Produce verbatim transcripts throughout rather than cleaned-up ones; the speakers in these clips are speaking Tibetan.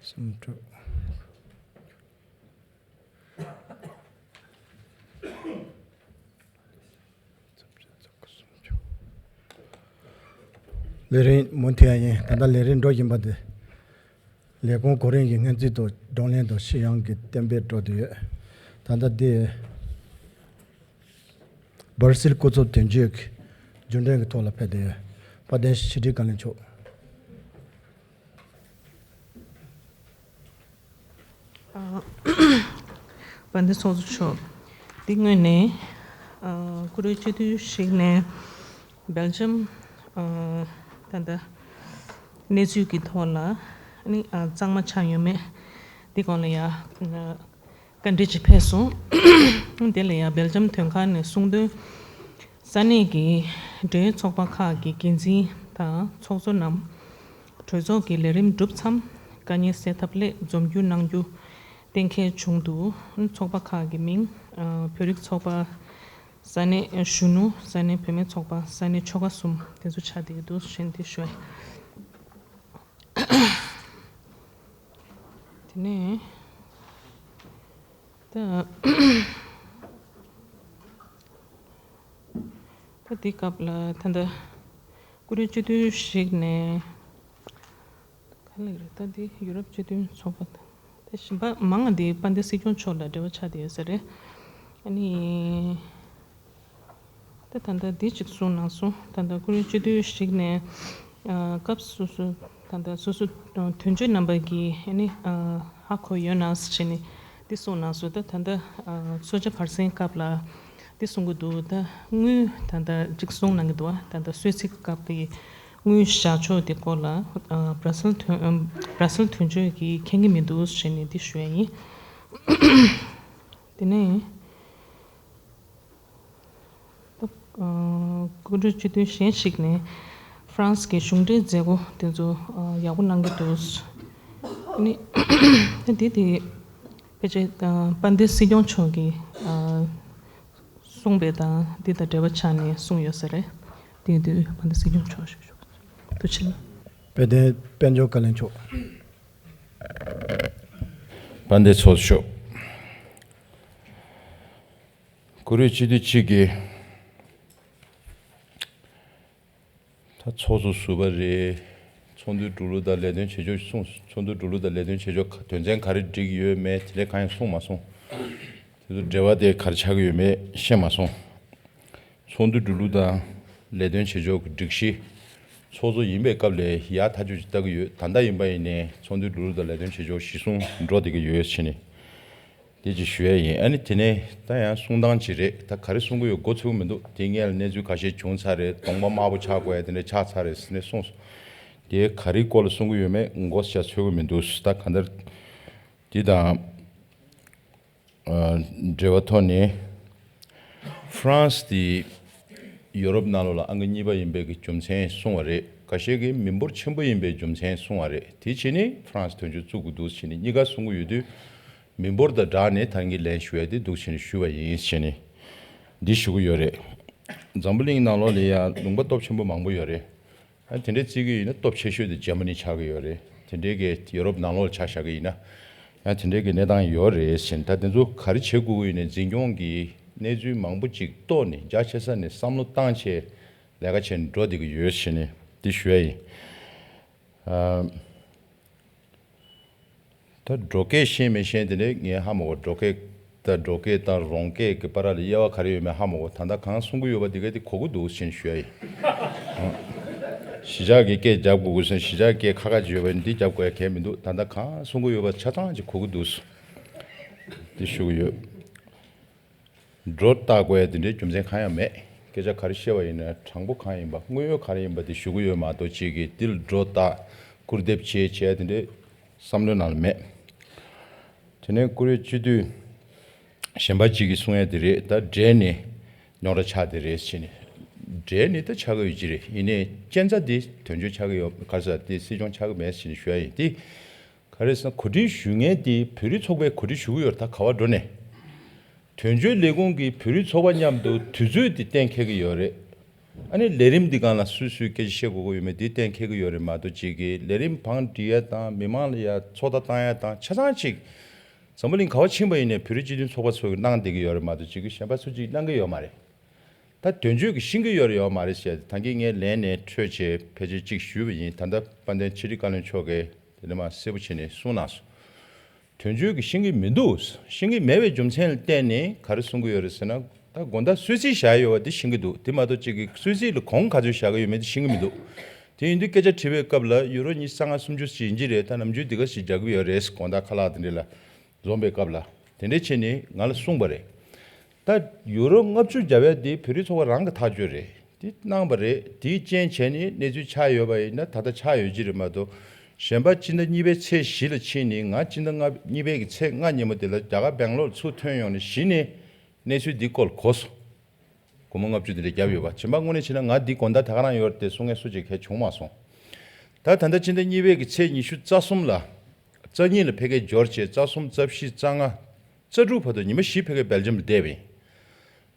སུམ་ཅུ། ལས་རིམ་མུ་མཐུད་ཡིན། ད་ལྟ་ལས་རིམ་འགྲོ་བཞིན་པ་དེ། ལས་ཁུངས་གོ་རིམ་གྱི་སྔོན་རྩིས་དང་བགྲོ་གླེང་དང་ཤེས་ཡོན་གྱི་གཏན་འབེབས་འགྲོ་བསྡད་ཡོད། ད་ལྟ་འདི་སྦར་སིལ་སྐུ་ཚབ་དོན་གཅོད་ཀྱི་རྒྱུན་གྲོན་གྱི་ཐོག་ལ་ཕེབས་བསྡད་ཡོད། དཔལ་ལྡན་ཕྱི་དྲིལ་བཀའ་བློན་མཆོག། ཨ། དཔལ་ལྡན་ཚོགས་གཙོ་མཆོག། འདི་སྔོན་ནས། ཨ། སྐུ་རེ་སྤྱི་འཐུས་ཤིག་ནས་སྦེལ་ཇམ། ཨ། ད་ལྟ་གནས་ཚུལ་གྱི་ཐོག་ལ་ནི། ཨ། གཙང་མ་ཆགས་ཡོད་མེད་འདི་སྐོར་ལ་ཡ། ཨ། བཀའ་འདྲི་ཅིག་ཕེབས་སོང་། དེ་ལ་ཡ་སྦེལ་ཇམ་དོན་ཁང་ནས་གསུངས་དོན། ས་གནས་ཀྱི་འབྲེལ་ཡོད་ཚོགས་པ་ཁག་གི་འགན་འཛིན་དང་ཚོགས་གཙོ་རྣམས་གྲོས་ཚོགས་ཀྱི་ལས་རིམ་གྲུབ་མཚམས་དཀའ་ངལ་སེལ་ཐབས་སླད་འཛོམས་རྒྱུགས་གནང་རྒྱུ་གཏན་འཁེལ་བྱུང་འདུག། ཚོགས་པ་ཁག་གི་མིང་། ཨ། བོད་རིགས་ཚོགས་པ། ས་གནས་གཞོན་ནུ། ས་གནས་བུད་མེད་ཚོགས་པ། ས་གནས་ཆོལ་ཁ་གསུམ་དེ་ཚོ་ཆགས་བསྡད་ཀྱི་འདུག་ཟེར་ནས་དེ་ཞུ། དེ་ནས་ད། ད་འདི་སྐབས་ལ་ད་ལྟ་ཀུ་རེ་སྤྱི་འཐུས་ཤིག་ནས། ག་ལེགས་རེད། ད་འདི་ཡུ་རོབ་སྤྱི་མཐུན་ཚོགས་པ་དང་། ད་གཞན་པ་མང་ང་འདི་དཔལ་ལྡན་སྲིད་སྐྱོང་མཆོག་ལ་འབྲེལ་བ་ཆགས་བསྡད་ཡོད་ས་རེད། ཨ་ནི། ད་ད་ལྟ་འདི་གཅིག་གསུངས་གནང་སོང་། ད་ལྟ་ཀུ་རེ་སྤྱི་འཐུས་ཤིག་ནས། ཨ། སྐབས་སོ་སོ། ད་ལྟ་སོ་སོ་དོན་གཅོད་རྣམ་པ་གིས་ཨ་ནི། ཨ། ཧ་གོ་ཡོད་ན་ཟེར་ནས་འདི་གསུངས་གནང་སོང་། ད་ད་ལྟ། ཨ། གསོལ་ཇ་བར་གསེང་སྐབས་ལ་འདི་གསུང་གི་འདུག། ད་དངུལ་ད་ལྟ་གཅིག་གསུང་གནང་གི་འདུག་བ། ད་ལྟ་གསོལ་ཚིགས་སྐབས་ཀྱི་དངུལ་བཞག་ཕྱོགས་དེ་སྐོར་ལ། ཨ། བྷ་ར་སེལ་དོན། ཨ། བྷ་ར་སེལ་དོན་གཅོད་ཀྱིས་མཁྱེན་གྱི་མི་འདུག་ཟེར་ནས་འདི་ཞུ་ཡ་ཡིན། དེ་ནས། ད། ཨ། སྐུ་མགྲོན་སྤྱི་འཐུས་གཞན་ཞིག་ནས་ཧྥ་རན་སི་གི་གཞུང་འབྲེལ་མཛད་སྒོ་དེ་ཚོ། ཨ། ཡག་པོ་གནང་གི་འདུག། ཨ་ནི། ད་དེ་དེ་ཕལ་ཆེར། ཨ། དཔལ་ལྡན་སྲིད་སྐྱོང་མཆོག་གིས། ཨ། གསུངས་པའི་དང་འདི་དང་འབྲེལ་བ་ཆགས་ནས་གསུངས་ཡོད་ས་རེད། དེ་དུས་དཔལ་ལྡན་སྲིད་སྐྱོང་མཆོག་ཞུ་ཞུ། ཐུགས་རྗེ་ཆེ། དཔལ་ལྡན་དཔལ་འབྱོར་བཀའ་བློན་མཆོག། དཔལ་ལྡན་ཚོགས་གཙོ་མཆོག། ཀུ་རེ་སྤྱི་འཐུས་གཅིག་གིས། ད་ཚོགས་གཙོ་ཟུར་པ་རེད། ཚོགས་འདུའི་འགྲོ་ལུགས་དང་ལས་དོན་བྱེད་ཕྱོགས་གསུངས། ཚོགས་འདུའི་འགྲོ་ལུགས་དང་ལས་དོན་བྱེད་ཕྱོགས་དོན་ཚན་ག་རེ་འགྲིག་ཡོད་མེད་དེ་འདྲ་གང་ཡང་གསུངས་མ་སོང་། དེ་ཚོ་འབྲེལ་བ་དེ་ག་རེ་ཆགས་ཀྱི་ཡོད་མེད་ཤེས་མ་སོང་། ཚོགས་འདུའི་འགྲོ་ལུགས་དང་ལས་དོན་བྱེད་ཕྱོགས་ཀྱི་སྒྲིག་གཞི། ཚོགས་གཙོ་ཡིན་པའི་སྐབས་ལ་ཡག་ཐག་ཆོད་ཅིག་ལྟ་གི་ཡོད། ད་ལྟ་ཡིན་པ་ཡིན་ནའི་ཚོགས་འདུའི་འགྲོ་ལུགས་དང་ལས་དོན་བྱེད་ཕྱོགས་གཞི་བཟུང་འགྲོ་བསྡད་ཀྱི་ཡོད་ཕྱིན་ནས། དེ་ཅིག་ཞུ་ཡ་ཡིན། ཨ་ནི་དེ་ནས་ད་ཡང་གསུང་སྟངས་ཅིག་རེད། ད་ག་རེ་གསུང་གི་ཡོད་མགོ་ཚོས་ཀྱི་མི་འདུག། དེ་སྔོན་ལ་གནས་ཚུལ་ཁ་ཤས་བྱུང་ཚར་རེད། གདོང་པ་དམར་པོ་ཆགས་དགོས་ཡ་དེ་འདྲ་ཆགས་ཚར་རེད་ཟེར་ནས་གསུངས་སོང་། དེ་ག་རེའི་སྐོར་ལ་གསུང་གི་ཡོད་མེད་མགོ་ཞེ་དྲག་ཚོས་ཀྱི་མི་འདུག། ད་གང་ལྟར་དེ་དང་། ཨ། འབྲེལ་བ་ཐོག་ནས། ཧྥ་རན་སི་དེ་ཡོ་རོབ་ནང་ལོགས་ལ་ཨང་ཀི་གཉིས་པ་ཡིན་པའི་གི་རྒྱུ་མཚན་གསུངས་པ་རེད། འགའ་ཤས་ཀྱིས་མི་འབོར་ཆེན་པོ་ཡིན་པའི་རྒྱུ་མཚན་གསུངས་པ་རེད། དེ་བྱས་ནས་ཧྥ་རན་སི་དོན་གཅོད་བཙུགས་དགོས་འདུག་བྱས་ནས་གཉིས་ཀ་གསུང་གི་ཡོད་དུས། མི་འབོར་དང་སྦྲགས་ནས་ད་གིན་ལན་ཞུ་ཡ་དེ་འདུག་བྱས་ནས་ཞུས་པ་ཡིན་བྱས་ནས་འདི་ཞུ་གི་ཡོད་རེད། འཛམ་བུ་གླིང་ནང་ལོགས་ལ་ཡ་ལུང་པ་སྟོབས་ཆེན་པོ་མང་པོ་ཡོད་རེད། ཨ། དེ་འདྲའི་བརྩི་གི་ཡིན་ན་སྟོབས་ཆེ་ཤོས་དེ་འཇར་མ་ནི་ཆགས་ཀྱི་ཡོད་རེད། དེ་འདྲའི་གི་ཡོ་རོབ་ནང་ལོགས་ལ་ཆ་བཞག་གི་ཡིན་ན། ཡང་དེ་འདྲའི་གི་གནས་སྟངས་ཡོད་རེད་ཟེར། ད་དེ་ཚོ་ག་རེ་བྱེད་དགོས་ཀྱི་ཡིན་ནའི་འཛིན་སྐྱོང་གི་གནས་ཚུལ་མང་པོ་ཅིག་རྟོགས་ནས་རྒྱ་ཆེ་ས་ནས་བསམ་བློ་བཏང་བྱས་ལས་ཀ་བྱས་ནས་འགྲོ་བསྡད་ཀྱི་ཡོད་ཟེར་ནས་འདི་ཞུ་ཡ་ཡིན། ཨ། ད་འབྲོག་སྐད་ཤེས་མི་ཤེས་དེ་ནས་ངས་ཧ་མ་གོ། འབྲོག་སྐད་ད་འབྲོག་སྐད་དང་རོང་སྐད་ཀྱི་བར་ལ་དབྱེ་བ་ག་རེ་ཡོད་མེད་ཧ་མ་གོ། ད་ལྟ་གང་གསུང་གི་ཡོད་པ་དེ་ག་དེ་གོ་གི་འདུག་ཟེར་ནས་ཞུ་ཡ་ཡིན། གཞིས་ཆགས་ཀྱི་སྐད་རྒྱབ་དགོས་ཀྱི་ཟེར། གཞིས་ཆགས་སྐད་ཁ་ཁ་ཅིག་ཡོད་པ་ཡིན་འདི་རྒྱབ་དགོས་ཡ་གལ་མི་འདུག། ད་ལྟ་གང་གསུང་གི་ཡོད་པ་ཆ་ཚང་ཅིག་གོ་གི་འདུག་ཟེར་འདི་ཞུ་གི་ཡོད། སྒྲོ་བཏགས་དགོས་ཡ་དེ་འདྲའི་རྒྱུ་མཚན་གང་ཡང་མེད། སྐད་ཆ་ག་རེ་བཤད་པ་ཡིན་ན་དྲང་པོ་གང་ཡིན་པ་དངོས་ཡོད་ག་རེ་ཡིན་པ་དེ་ཞུ་གི་ཡོད་མ་གཏོགས་གཅིག་གིས་འདི་ལ་སྒྲོ་བཏགས་སྐུར་འདེབས་བྱས་བྱས་དེ་འདྲའི་བསམ་བློའི་ནང་ལ་མེད། དེ་ནས་ཀུ་རེ་སྤྱི་འཐུས་གཞན་པ་གཅིག་གིས་གསུང་ཡ་དེ་རེད། ད་འབྲས་ནི་རྙོག་དྲ་ཆགས་དེ་རེད་ཟེར་ནས། འབྲས་ནི་ད་ཆགས་ཀྱི་ཡོད་ཀྱི་རེད། ཡིན་ནའི་གཅན་ཚ་དེ་དོན་གཅོད་ཆགས་ཀྱི་ཡོད་ག་ཟེར་དེ་སྲིད་སྐྱོང་ཆགས་ཀྱི་མེད་ཟེར་ནས་ཞུ་ཡ་ཡིན། དེ་ག་རེ་ཟེར་ན་གོ་སྒྲིག་ཞུ་མཁན་དེ་བོད་རིགས་ཚོགས་པས་གོ་སྒྲིག་ཞུ་གི་ཡོད་རེད། ད་ག་བ་འགྲོ་ནས། དོན་གཅོད་ལས་ཁུངས་ཀྱིས་བོད་རིགས་ཚོགས་པ་མཉམ་དུ་དུས་ཚོད་དེ་གཏན་འཁེལ་གྱི་ཡོད་རེད། ཨ་ནི་ལས་རིམ་འདི་སྒང་ལ་སུས་སུས་སྐད་ཆ་བཤད་དགོས་ཀྱི་ཡོད་མེད་འདི་གཏན་འཁེལ་གྱི་ཡོད་རེད་མ་གཏོགས། གཅིག་གིས་ལས་རིམ་བང་སྒྲིག་ཡ་དང་མི་མང་ལ་ཡ་ཚོགས་བརྡ་བཏང་ཡ་དང་ཆ་ཚང་གཅིག་འཛམ་བུ་གླིང་ག་བ་ཕྱིན་པ་ཡིན་ནའི་བོད་རིགས་སྤྱི་མཐུན་ཚོགས་པ་ཚོ་གིས་གནང་བསྡད་ཀྱི་ཡོད་རེད་མ་གཏོགས། གཅིག་གིས་གཞན་པ་ཚོ་གཅིག་གནང་གི་ཡོད་མ་རེད། ད་དོན་གཅོད་ཀྱིས་ཤེས་ཀྱི་ཡོད་རེད་ཡོད་མ་རེད་ཟེར་ད་གིན་ངས་ལན་ནས་འཕྲོས་བྱས་ཕལ་ཆེར་གཅིག་ཞུས་པ་ཡིན། ད་ལྟ་དཔལ་ལྡན་ཕྱི་དྲིལ་བཀའ་བློན་མཆོག་གིས་དེ་ནས་མར་གསལ་པོ་བྱས་ནས་གསུངས་གནང་སོང་། དོན་གཅོད་ཀྱིས་ཤེས་ཀྱི་མི་འདུག་ཤེས་ཀྱི་མེད་པའི་རྒྱུ་མཚན་ལ་བརྟེན་ནས་ག་རེ་གསུང་གི་ཡོད་རེད་ཟེར་ན། ད་དགོང་དག་གསོལ་ཚིགས་བཞག་ཡོད་པ་འདི་ཤེས་ཀྱི་འདུག་དེ་མ་གཏོགས་གཅིག་གིས་གསོལ་ཚིགས་ལ་གོང་ག་ཚོད་བཞག་གི་ཡོད་མེད་འདི་ཤེས་ཀྱི་མི་འདུག་དེ་ཡིན་དུས་སྐད་ཆ་དྲི་བའི་སྐབས་ལ་ཡུ་རོ་ཉི་ཤུ་རྩ་ལྔ་སུམ་ཅུ་ཞིག་ཡིན་གྱི་རེད། ད་ནམ་རྒྱུན་འདི་ག་ཞིག་རྒྱག་གི་ཡོད་རེད། དགོང་དག་ཁ་ལག་དེ་འདྲ་ལ་འཛོམས་པའི་སྐབས་ལ་དེ་འདྲ་བྱས་ནས་ང་ལ་གསུངས་པ་རེད། ད་ཡུ་རོ་ལྔ་བཅུ་བརྒྱབ་ཡ་དེ་བོད་རིགས་ཚོགས་པ་རང་གི་ཐག་གཅོད་རེད། དེ་གནང་བ་རེད། དེའི་རྐྱེན་བྱས་ནས་གནས་ཚུལ་ཆགས་ཡོད་པ་ཡིན་ན་ད་ལྟ་ཆགས་ཡོད་ཀྱི་རེད་མ་གཏོགས། གཞན་པ་སྤྱི་ཟླ་གཉིས་པའི་ཚེས་བཞི་ལ་ཕྱིན་ནས་ང་སྤྱི་ཟླ་ལྔ་གཉིས་པའི་གི་ཚེས་ལྔ་ཉིན་མོ་དེ་ལ་རྒྱ་གར་སྦེང་ལོར་ཚུར་ཐོན་ཡོང་ནས་གཞི་ནས་གནས་ཚུལ་འདི་སྐོར་གོ་སོང་། སྒོར་མོ་ལྔ་བཅུ་དེ་འདྲ་བརྒྱབ་ཡོད་པ། བྱེ་མ་དངོས་གནས་བྱས་ན་ང་འདི་དགོང་དག་ད་ག་རང་ཡོད་རེད་དེ་གསུང་མཁན་སུ་གཅིག་གལ་བྱུང་མ་སོང་། ད་ད་ལྟ་སྤྱི་ཟླ་གཉིས་པའི་གི་ཚེས་ཉི་ཤུ་རྩ་གསུམ་ལ་རྩ་གཉིས་ལ་ཕ་གིར་འབྱོར་བྱས་རྩ་གསུམ་རྩ་བཞི་རྩ་ལྔ་རྩ་དྲུག་བར་དུ་ཉི་མ་བཞི་ཕ་གིར་སྦེལ་ཇམ་ལ་བསྡད་པ་ཡིན།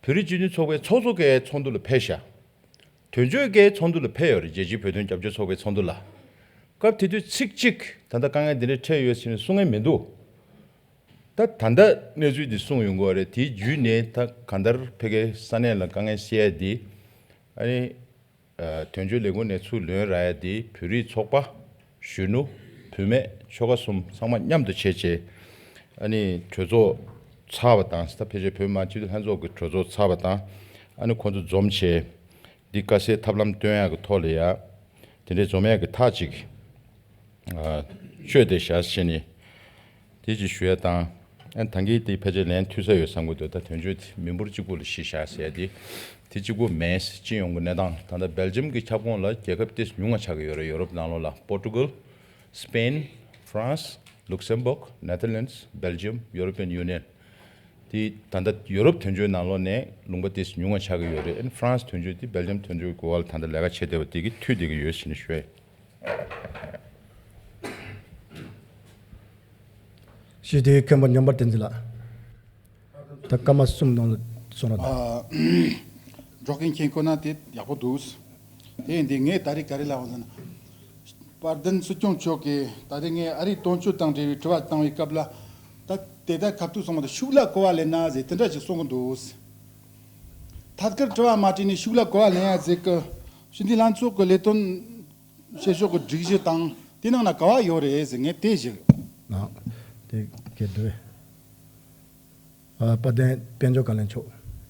བོད་རིགས་སྤྱི་མཐུན་ཚོགས་པའི་ཚོགས་གཙོ་གའི་ཚོགས་འདུ་ལ་ཕེབས་ཤག་དོན་གཅོད་ཀྱི་ཚོགས་འདུ་ལ་ཕེབས་ཡོད་རེད། རྒྱལ་སྤྱིའི་བོད་དོན་རྒྱབ་སྐྱོར་ཚོགས་པའི་ཚོགས་འདུ་ལ། སྐབས་དེ་དུས་ཚིག་གཅིག་ད་ལྟ་དཀའ་ངལ་འདི་འདྲ་འཕྲད་ཡོད་ཟེར་ནས་གསུང་མཁན་མི་འདུག་ད་ད་ལྟ་གནས་ཚུལ་འདི་གསུངས་ཡོང་གི་རེད། དེའི་བརྒྱུད་ནས་ད་གང་ལྟར་ཕ་གིའི་ས་གནས་ལ་དཀའ་ངལ་སེལ་ཡ་འདི་ཨ་ནི་དོན་གཅོད་ལས་ཁུངས་ནས་ཚུར་ལོན་རག་ཡ་འདི་བོད་རིགས་ཚོགས་པ། གཞོན་ནུ། བུད་མེད། ཆོལ་ཁ་གསུམ་ཚང་མ་མཉམ་དུ་བྱས་བྱས་ཨ་ནི་གྲོས་ཚོགས་ཚར་བ་དང་། ད་ཕལ་ཆེར་བོད་མི་མང་སྤྱི་འཐུས་ལྷན་ཚོགས་ཀྱི་གྲོས་ཚོགས་ཚར་བ་དང་ཨ་ནི་ཁོང་ཚོ་འཛོམས་བྱས་འདི་དཀའ་སེལ་ཐབས་ལམ་སྟོན་ཡག་གི་ཐོག་ལ་ཡ་དེ་འདྲའི་འཛོམས་ཡག་གི་ཐག་ཅིག་གཅོད་བསྡད་བཞག་བྱས་ནས་དེ་ཅིག་ཞུ་ཡ་དང་། ཨ་ནི་ད་གིན་དེ་ཕལ་ཆེར་ལན་མཐུད་ས་ཡོད་བསམ་གྱི་འདུག་ད་དོན་གཅོད་དེ་མི་འབོར་གཅིག་པུ་ལ་གཞི་བཞག་ཟེར་ཡ་དེ་དེ་གཅིག་པུ་མིན། སྤྱི་ཡོངས་ཀྱི་གནས་སྟངས། ད་ལྟ་སྦེལ་ཇམ་གྱི་ཁྱབ་ཁོངས་ལ་རྒྱལ་ཁབ་ཏོག་ཙམ་ཉུང་ང་ཆགས་ཀྱི་ཡོད་རེད། ཡོ་རོབ་ནང་ལོགས་ལ་པོར་ཊུ་གལ། སི་པེན། ཧྥ་རན་སི། ལུག་སེམ་བྷོག། ནེ་ཐར་ལེན་ཌི། སྦེལ་ཇམ། ཡུ་རོ་པི་ཡན་ཡུ་ནི་ཡན། དེ་ད་ལྟ་ཡོ་རོབ་དོན་གཅོད་ནང་ལོགས་ནས་ལུང་པ་ཏོག་ཙམ་ཉུང་ང་ཆགས་ཀྱི་ཡོད་རེད། ཨ་ནི་ཧྥ་རན་སི་དོན་གཅོད་དེ་སྦེལ་ཇམ་དོན་གཅོད་ཀྱི་འོག་ལ་ད་ལྟ་ལས་ཀ་བྱེད་བསྡད་པ་དེ་གིས་མཐུད་བསྡད་ཀྱི་ཡོད་ཟེར་ནས་ཞུ་ཡ་ཡིན། ཞུས་ཏེ་མཁན་པོ་ཉམས་པ་བསྟན་འཛིན་ལགས། ད་སྐར་མ་གསུམ་ནང་ལ་གསུང་རོགས་གནང་། ཨ། འགྲོ་མཁན་མཁྱེན་ཁོ་ན་དེ་ཡག་པོ་འདུག་དེ་ཡིན་དུས་ངས་ད་རེས་ག་རེ་ལབ་ཡོང་ཟེར་ན། དཔལ་ལྡན་སྲིད་སྐྱོང་མཆོག་གིས་ད་རེས་ངས་ཨ་རིའི་དོན་གཅོད་དང་འབྲེལ་བའི་དྲི་བ་བཏང་བའི་སྐབས་ལ། ད་དེ་ལྟར་ཁ་ཐུག་སོང་བ་དང་ཤུགས་ལ་གོ་བ་ལེན་ན་ཟེར་དེ་འདྲ་ཞིག་གསུང་གི་འདུག་ཐད་ཀར་དྲི་བ་མ་དྲིས་ནས་ཤུགས་ལ་གོ་བ་ལེན་ཡ་ཟེར་གི། སྤྱི་འཐུས་ལྷན་ཚོགས་ཀྱི་ལས་དོན་བྱེད་ཕྱོགས་ཀྱི་སྒྲིག་གཞི་དང་དེ་ནང་ན་ག་བ་ཡོད་རེད་ཟེར་ངས་དེ་ཞིག་ཨ། དེ་གལ་འདུག་ཨ། དཔལ་ལྡན་དཔལ་འབྱོར་བཀའ་བློན་མཆོག་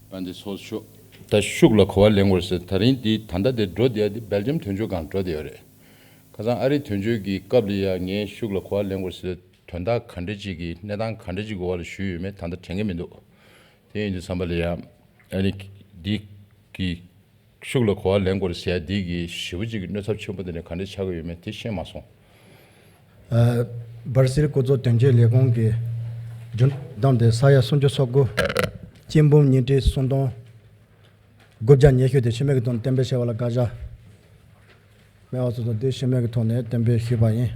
དཔལ་ལྡན་ཚོགས་གཙོ་མཆོག་ད་ཤུགས་ལ་གོ་བ་ལེན་དགོས་ཟེར། ད་རིང་འདི་ད་ལྟ་དེ་འགྲོ་བསྡད་ཡ་དེ་སྦེལ་ཇམ་དོན་གཅོད་སྒང་འགྲོ་བསྡད་ཡོད་རེད། ཁ་སང་ཨ་རི་དོན་གཅོད་ཀྱི་སྐབས་ལ་ཡ་ངས་ཤུགས་ལ་གོ་བ་ལེན་དགོས་ཟེར་དོན་དག་ག་འདྲ་ཅིག་གི་གནས་སྟངས་ག་འདྲ་ཅིག་གི་འོག་ལ་ཞུས་ཡོད་མེད་ད་ལྟ་དྲན་གྱི་མི་འདུག་དེ་ཡིན་དུས་ཙམ་པ་ལ་ཡ་ཨ་ནི་འདི་གི་ཤུགས་ལ་གོ་བ་ལེན་དགོས་རེད་ཟེར་ཡ་འདི་གི་ཞེ་པོ་ཅིག་གི་གནོད་ཚབས་ཆེན་པོ་དེ་འདྲ་ག་འདྲ་ཆགས་ཀྱི་ཡོད་མེད་དེ་ཤེས་མ་སོང་། ཨ། སྦར་སིལ་སྐུ་ཚབ་དོན་གཅོད་ལས་ཁུངས་ཀྱི་རྒྱུན་བསྡོམས་དེ་ས་ཡ་སུམ་ཅུ་སོ་དགུ། སྐྱིན་འབུམ་ཉིས་ཁྲི་སུམ་སྟོང་དགུ་བརྒྱ་ཉི་ཤུ་དེ་ཕྱི་མིག་གི་ཐོག་ནས་གཏན་འབེབས་བྱས་པ་ལ་བཀའ་ཤག་མེད་པ་སོ་སོ་དེ་ཕྱི་མིག་གི་ཐོག་ནས་གཏན་འབེབས་ཞུས་པ་ཡིན།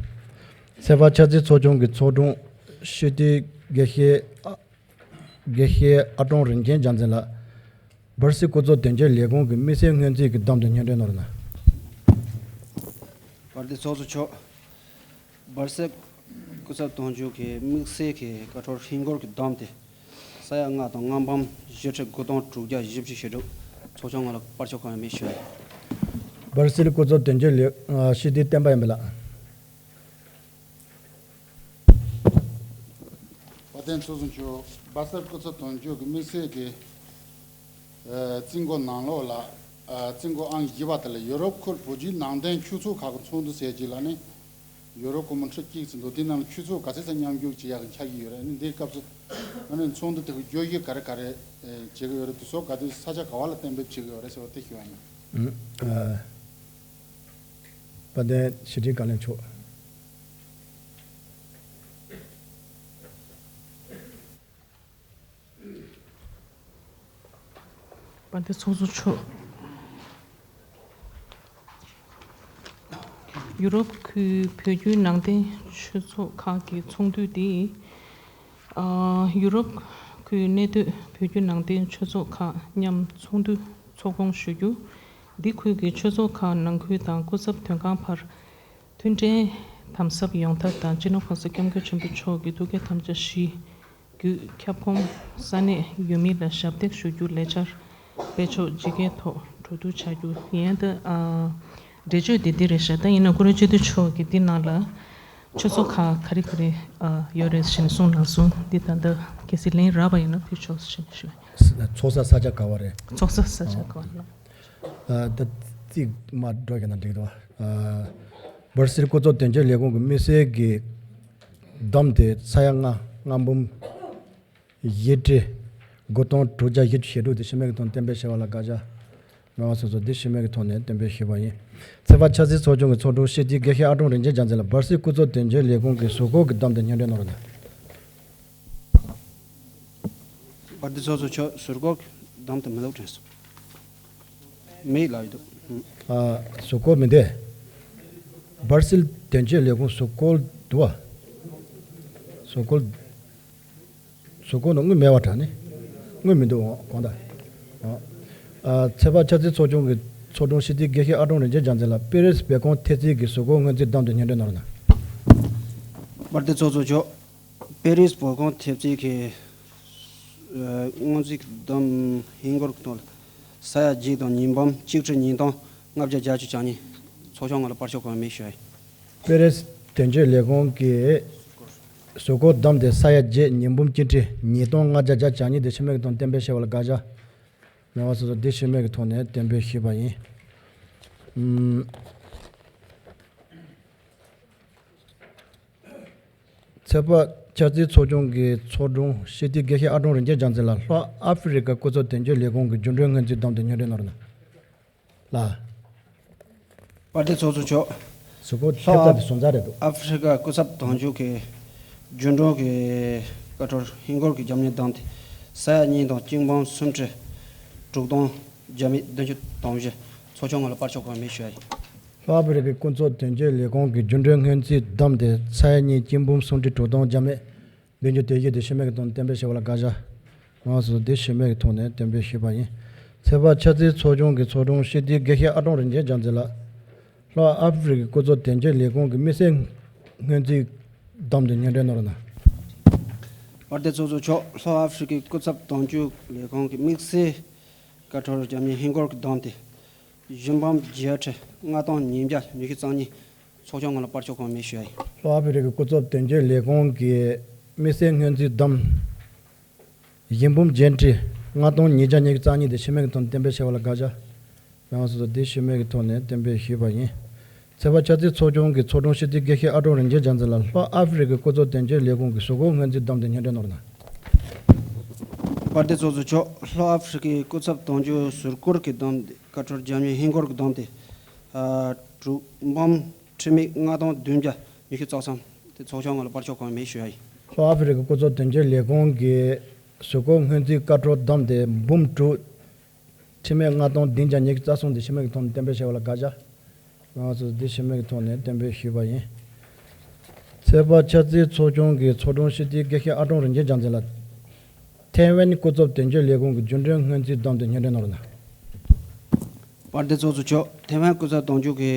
ཚེ་དཔག་ཆབ་སྲིད་ཚོགས་ཆུང་གི་ཚོགས་དྲུང་སྤྱི་འཐུས་དགེ་བཤེས་ཨ། དགེ་བཤེས་ཨ་ཀྲོང་རིན་ཆེན་རྒྱལ་མཚན་ལགས། སྦར་སིལ་སྐུ་ཚབ་དོན་གཅོད་ལས་ཁུངས་ཀྱི་དམིགས་བསལ་སྔོན་རྩིས་ཀྱི་བསྡོམས་དེ་སྙན་སྒྲོན་གནང་རོགས་གནང་། དཔལ་ལྡན་ཚོགས་གཙོ་མཆོག་སྦར་སིལ་སྐུ་ཚབ་དོན་གཅོད་ཀྱི་དམིགས་བསལ་གྱི་བཀའ་འཁྲོལ་ཧིན་སྒོར་གྱི་བསྡོམས་དེ་ས་ཡ་ལྔ་དང་ལྔ་འབུམ་བཞི་ཁྲི་དགུ་སྟོང་དྲུག་བརྒྱ་བཞི་བཅུ་ཞེ་དྲུག་ཚོགས་ཆུང་ངོས་ལ་པར་ཆོག་གང་ཡང་མེད་ཞུ། སྦར་སིལ་སྐུ་ཚབ་དོན་གཅོད་ལས་ཨ་སྤྱི་འཐུས་བསྟན་པ་ཡིན་པ་ལགས། དཔལ་ལྡན་ཚོགས་གཙོ་མཆོག་སྦར་སིལ་སྐུ་ཚབ་དོན་གཅོད་ཀྱི་དམིགས་བསལ་གྱི་ཨ་རྩིས་འགོ་ནང་ལོགས་ལ་ཨ་རྩིས་འགོ་ཨང་བཞི་པ་དེ་ལ་ཡུ་རོབ་ཁུལ་བོད་བརྒྱུད་ནང་བསྟན་ཆོས་ཚོགས་ཁག་གི་ཚོགས་འདུ་ཟེར་གྱི་ལ་ནི་ཡུ་རོབ་སྒོར་མོ་ཁྲི་གཅིག་ཙམ་འདུག་དེ་ནང་ལ་ཆོས་ཚོགས་ག་ཚད་ཙམ་མཉམ་ཞུགས་བྱེད་ཡག་གི་འཆར་གཞི་ཡོད་རེད། ཨ་ནི་འདིའི་སྐབས་སུ་ཨ་ནི་ཚོགས་འདུ་དེ་གི་བརྗོད་གཞི་ག་རེ་ག་རེ་བྱེད་ཀྱི་ཡོད་རེད། དེ་ཚོ་ག་དུས་ས་ཆ་ག་བ་ལ་གཏན་འབེབས་བྱེད་ཀྱི་ཡོད་རེད་ཟེར་བ་དེ་ཞུ་བ་ཡིན། ཨ། དཔལ་ལྡན་ཕྱི་དྲིལ་བཀའ་བློན་མཆོག་དཔལ་ལྡན་ཚོགས་གཙོ་མཆོག་ཡུ་རོབ་ཁུལ་བོད་བརྒྱུད་ནང་བསྟན་ཆོས་ཚོགས་ཁག་གི་ཚོགས་འདུ་དེ། ཨ། ཡུ་རོབ་ཁུལ་གནས་སྡོད་བོད་བརྒྱུད་ནང་བསྟན་ཆོས་ཚོགས་ཁག་མཉམ་ཚོགས་འདུ་ཚོགས་སྐོང་ཞུ་རྒྱུ། འདི་ཁུལ་གྱི་ཆོས་ཚོགས་ཁག་ནང་ཁུལ་དང་སྐུ་ཚབ་དོན་ཁང་བར་མཐུན་འབྲེལ་དམ་ཟབ་ཡོང་ཐབས་དང་། སྤྱི་ནོར་གོང་ས་སྐྱབས་མགོན་ཆེན་པོ་མཆོག་གི་ཐུགས་བསྐྱེད་དམ་བཅའ་བཞི་བརྒྱུད་ཁྱབ་ཁོངས་ས་གནས་ཡུལ་མི་ལ་ཞབས་འདེགས་ཞུ་རྒྱུ་ལས་འཆར་སྤེལ་ཕྱོགས་ཇི་སྐད་ཐོག་གྲོས་བསྡུར་བྱ་རྒྱུ་ཡིན། ད་ཨ་འགྲེལ་བརྗོད་འདི་འདི་རེད་ཤག་ད་ཡིན་ན་སྐུ་ངོ་སྤྱི་འཐུས་མཆོག་གིས་འདི་ནང་ལ་ཆོས་ཚོགས་ཁག་ག་རེ་ག་རེ་ཨ་ཡོད་རེད་ཞེས་གསུངས་གནང་སོང་། འདི་ད་ལྟ་གལ་སྲིད་ལན་རག་པ་ཡིན་ན་ཕུལ་ཆོག་ཞེས་ཞུ། ཚོགས་ས་ས་ཆ་ག་བ་རེད། ཚོགས་ས་ས་ཆ་ག་བ་ཡིན། ཨ་ད་རྩིས་མ་འགྲོ་གི་ན་འགྲིག་འདུག་ཨ་སྦར་སིལ་སྐུ་ཚབ་དོན་གཅོད་ལས་ཁུངས་ཀྱི་དམིགས་བསལ་གྱི་བསྡོམས་དེ་ས་ཡ་ལྔ། ལྔ་འབུམ་བཞི་ཁྲི་དགུ་སྟོང་དྲུག་བརྒྱ་བཞི་བཅུ་ཞེ་དྲུག་དེ་སྤྱི་མོས་ཀྱི་ཐོག་གཏན་འབེབས་བྱས་པ་ལ་དགག་བྱ་མེད་པ་སོ་སོ་དེ་སྤྱི་མོས་ཀྱི་ཐོག་ནས་གཏན་འབེབས་ཞུས་པ་ཡིན། ཚོད་དཔག་འཆར་རྩིས་ཚོགས་ཆུང་གི་ཚོགས་དྲུང་སྤྱི་འཐུས་དགེ་བཤེས་ཨ་ཀྲོང་རིན་ཆེན་རྒྱལ་མཚན་ལ་སྦར་སིལ་སྐུ་ཚབ་དོན་གཅོད་ལས་ཁུངས་ཀྱི་ཟུར་བཀོད་ཀྱི་བསྡོམས་དེ་སྙན་སྒྲོན་གནང་རོགས་གནང་། སྦར་སིལ་ཚོགས་གཙོ་མཆོག་ཟུར་བཀོད་ཀྱི་བསྡོམས་དེ་མི་འདུག་དྲན་སོང་། མེད་ལབ་ཡོད་འདུག་ཨ་ཟུར་བཀོད་མི་འདུག་སྦར་སིལ་དོན་གཅོད་ལས་ཁུངས་ཟུར་བཀོད་འདུག་བ། ཟུར་བཀོད། ཟུར་བཀོད་ནང་དངུལ་མེད་པ་དྲན་ནི། དངུལ་མི་འདུག་གང་ལྟར། ཨ་ཚོད་དཔག་འཆར་རྩིས་ཚོགས་ཆུང་གི་ཚོགས་དྲུང་སྤྱི་འཐུས་དགེ་བཤེས་ཨ་ཀྲོང་རིན་ཆེན་རྒྱལ་མཚན་ལ་པེ་རིས་བོད་ཁང་ཐེབས་རྩིས་ཀྱི་ཟུར་བཀོད་སྔོན་རྩིས་བསྡོམས་དེ་སྙན་སྒྲོན་གནང་རོགས་གནང་། སྦར་སིལ་ཚོགས་གཙོ་མཆོག་པེ་རིས་བོད་ཁང་ཐེབས་རྩིས་ཀྱི་ཨ་སྔོན་རྩིས་བསྡོམས་ཧིན་སྒོར་གྱི་ཐོག་ལ་ས་ཡ་གཅིག་དང་ཉིས་འབུམ་གཅིག་ཁྲི་ཉིས་སྟོང་ལྔ་བརྒྱ་གྱ་གཉིས། ཚོགས་ཆུང་ངོས་ལ་བར་ཆད་གང་ཡང་མེད་ཞུ་ཡ་ཡིན། པེ་རིས་དོན་གཅོད་ལས་ཁུངས་ཀྱི་ཟུར་བཀོད་བསྡོམས་དེ་ས་ཡ་བརྒྱད་ཉིས་འབུམ་གཅིག་ཁྲི་ཉིས་སྟོང་ལྔ་བརྒྱ་གྱ་གཉིས་དེ་སྤྱི་མོས་ཀྱི་ཐོག་གཏན་འབེབས་བྱས་པ་ལ་དགག་བྱ་མེད་པ་སོ་སོ་དེ་སྤྱི་མོས་ཀྱི་ཐོག་ནས་གཏན་འབེབས་ཞུས་པ་ཡིན། ཨུམ། ཚོད་དཔག་འཆར་རྩིས་ཚོགས་ཆུང་གི་ཚོགས་དྲུང་སྤྱི་འཐུས་དགེ་བཤེས་ཨ་ཀྲོང་རིན་ཆེན་རྒྱལ་མཚན་ལ་ལྷོ་ཨ་ཧྥེ་རི་ཁ་སྐུ་ཚབ་དོན་གཅོད་ལས་ཁུངས་ཀྱི་རྒྱུན་གྲོན་སྔོན་རྩིས་བསྡོམས་དེ་སྙན་སྒྲོན་གནང་རོགས་གནང་། ལགས། པར་དེ་ཚོགས་གཙོ་མཆོག་ཟུར་བཀོད་ལྷོ་ཐེབས་རྩ་དེ་བཟོ་འཛར་རེད་འདུག་ཨ་ཧྥེ་རི་ཁ་སྐུ་ཚབ་དོན་གཅོད་ཀྱི་རྒྱུན་གྲོན་གྱི་བཀའ་འཁྲོལ་ཧིན་སྒོར་གྱི་རྒྱབ་གཉེར་བསྡོམས་དེ་ས་ཡ་གཉིས་དང་གཅིག་འབུམ་སུམ་ཁྲི་དྲུག་སྟོང་བརྒྱ་མེད་བདུན་ཅུ་དོན་བཞི། ཚོགས་ཆུང་ངོས་ལ་བར་ཆད་གང་ཡང་མེད་ཞུ་ཡ་ཡིན། ལྷོ་ཨ་ཧྥེ་རི་ཁའི་སྐུ་ཚབ་དོན་གཅོད་ལས་ཁུངས་ཀྱི་རྒྱུན་གྲོན་སྔོན་རྩིས་བསྡོམས་དེ་ས་ཡ་གཉིས་གཅིག་འབུམ་སུམ་ཁྲི་དྲུག་སྟོང་བརྒྱ་མེད་བདུན་ཅུ་དོན་བཞི་དེ་སྤྱི་མོས་ཀྱི་ཐོག་གཏན་འབེབས་བྱས་པ་ལ་དགག་བྱ་མེད་པ་སོ་སོ་དེ་སྤྱི་མོས་ཀྱི་ཐོག་ནས་གཏན་འབེབས་ཞུས་པ་ཡིན། ཚོད་དཔག་འཆར་རྩིས་ཚོགས་ཆུང་གི་ཚོགས་དྲུང་སྤྱི་འཐུས་དགེ་བཤེས་ཨ་ཀྲོང་རིན་ཆེན་རྒྱལ་མཚན་ལ་ལྷོ་ཨ་ཧྥེ་རི་ཁའི་སྐུ་ཚབ་དོན་གཅོད་ལས་ཁུངས་ཀྱི་དམིགས་བསལ་སྔོན་རྩིས་བསྡོམས་དེ་སྙན་སྒྲོན་གནང་རོགས་གནང་། པར་དེ་ཚོགས་གཙོ་མཆོག་ལྷོ་ཨ་ཧྥེ་རི་ཁའི་སྐུ་ཚབ་དོན་གཅོད་ལས་ཁུངས་ཀྱི་དམིགས་བསལ་བཀའ་འཁྲོལ་རྒྱབ་གཉེར་ཧིན་སྒོར་གྱི་བསྡོམས་དེ་བཞི་འབུམ་བརྒྱད་ཁྲི་ལྔ་སྟོང་ཉིས་བརྒྱ་ཉི་ཤུ་རྩ་གཉིས། ཚོགས་ཆུང་ངོས་ལ་བར་ཆད་གང་ཡང་མེད་ཞུ་ཡ་ཡིན། ལྷོ་ཨ་ཧྥེ་རི་ཁའི་སྐུ་ཚབ་དོན་གཅོད་ལས་ཁུངས་ཀྱི་དམིགས་བསལ་སྔོན་རྩིས་བསྡོམས་བཞི་འབུམ་བརྒྱད་ཁྲི་ལྔ་སྟོང་ཉིས་བརྒྱ་ཉི་ཤུ་རྩ་གཉིས་དེ་སྤྱི་མོས་ཀྱི་ཐོག་གཏན་འབེབས་བྱས་པ་ལ་དགག་བྱ་མེད་པ་སོ་སོ་དེ་སྤྱི་མོས་ཀྱི་ཐོག་ནས་གཏན་འབེབས་ཞུས་པ་ཡིན། ཚོད་དཔག་འཆར་རྩིས་ཚོགས་ཆུང་གི་ཚོགས་དྲུང་སྤྱི་འཐུས་དགེ་བཤེས་ཨ་ཀྲོང་རིན་ཆེན་རྒྱལ་མཚན་ལ་ལྷོ་ཨ་ཧྥེ་རི་ཁའི་སྐུ་ཚབ་དོན་གཅོད་ལས་ཁུངས་ཀྱི་ཟུར་བཀོད་སྔོན་རྩིས་བསྡོམས་དེ་སྙན་སྒྲོན་གནང་རོགས་གནང་། པར་དེ་ཚོགས་གཙོ་མཆོག་ལྷོ་ཨ་ཧྥེ་རི་ཁའི་སྐུ་ཚབ་དོན་གཅོད་ཟུར་བཀོད་ཀྱི་བསྡོམས་དེ་བཀའ་འཁྲོལ་རྒྱབ་གཉེར་ཧིན་སྒོར་གྱི་བསྡོམས་དེ་ཨ་དྲུག་འབུམ་ཁྲི་མེད་ལྔ་སྟོང་བདུན་བརྒྱ་ཉི་ཤུ་རྩ་གསུམ་དེ་ཚོགས་ཆུང་ངོས་ལ་བར་ཆད་གང་ཡང་མེད་ཞུ་ཡ་ཡིན། ལྷོ་ཨ་ཧྥེ་རི་ཁའི་སྐུ་ཚབ་དོན་གཅོད་ལས་ཁུངས་ཀྱི་ཟུར་བཀོད་སྔོན་རྩིས་བཀའ་འཁྲོལ་བསྡོམས་དེ་འབུམ་དྲུག་ཁྲི་མེད་ལྔ་སྟོང་བདུན་བརྒྱ་ཉི་ཤུ་རྩ་གསུམ་དེ་སྤྱི་མོས་ཀྱི་ཐོག་ནས་གཏན་འབེབས་བྱས་པ་ལ་དགག་བྱ་མེད་པ་སོ་སོ་དེ་སྤྱི་མོས་ཀྱི་ཐོག་ནས་གཏན་འབེབས་ཞུས་པ་ཡིན། ཚོད་དཔག་འཆར་རྩིས་ཚོགས་ཆུང་གི་ཚོགས་དྲུང་སྤྱི་འཐུས་དགེ་བཤེས་ཨ་ཀྲོང་རིན་ཆེན་རྒྱལ་མཚན་ལ་ཐེ་ཝན་སྐུ་ཚབ་དོན་གཅོད་ལས་ཁུངས་ཀྱི་རྒྱུན་གྲོན་སྔོན་རྩིས་བསྡོམས་དེ་སྙན་སྒྲོན་གནང་རོགས་གནང་། པར་དེ་ཚོགས་གཙོ་མཆོག་ཐེ་ཝན་སྐུ་ཚབ་དོན་གཅོད་ཀྱི་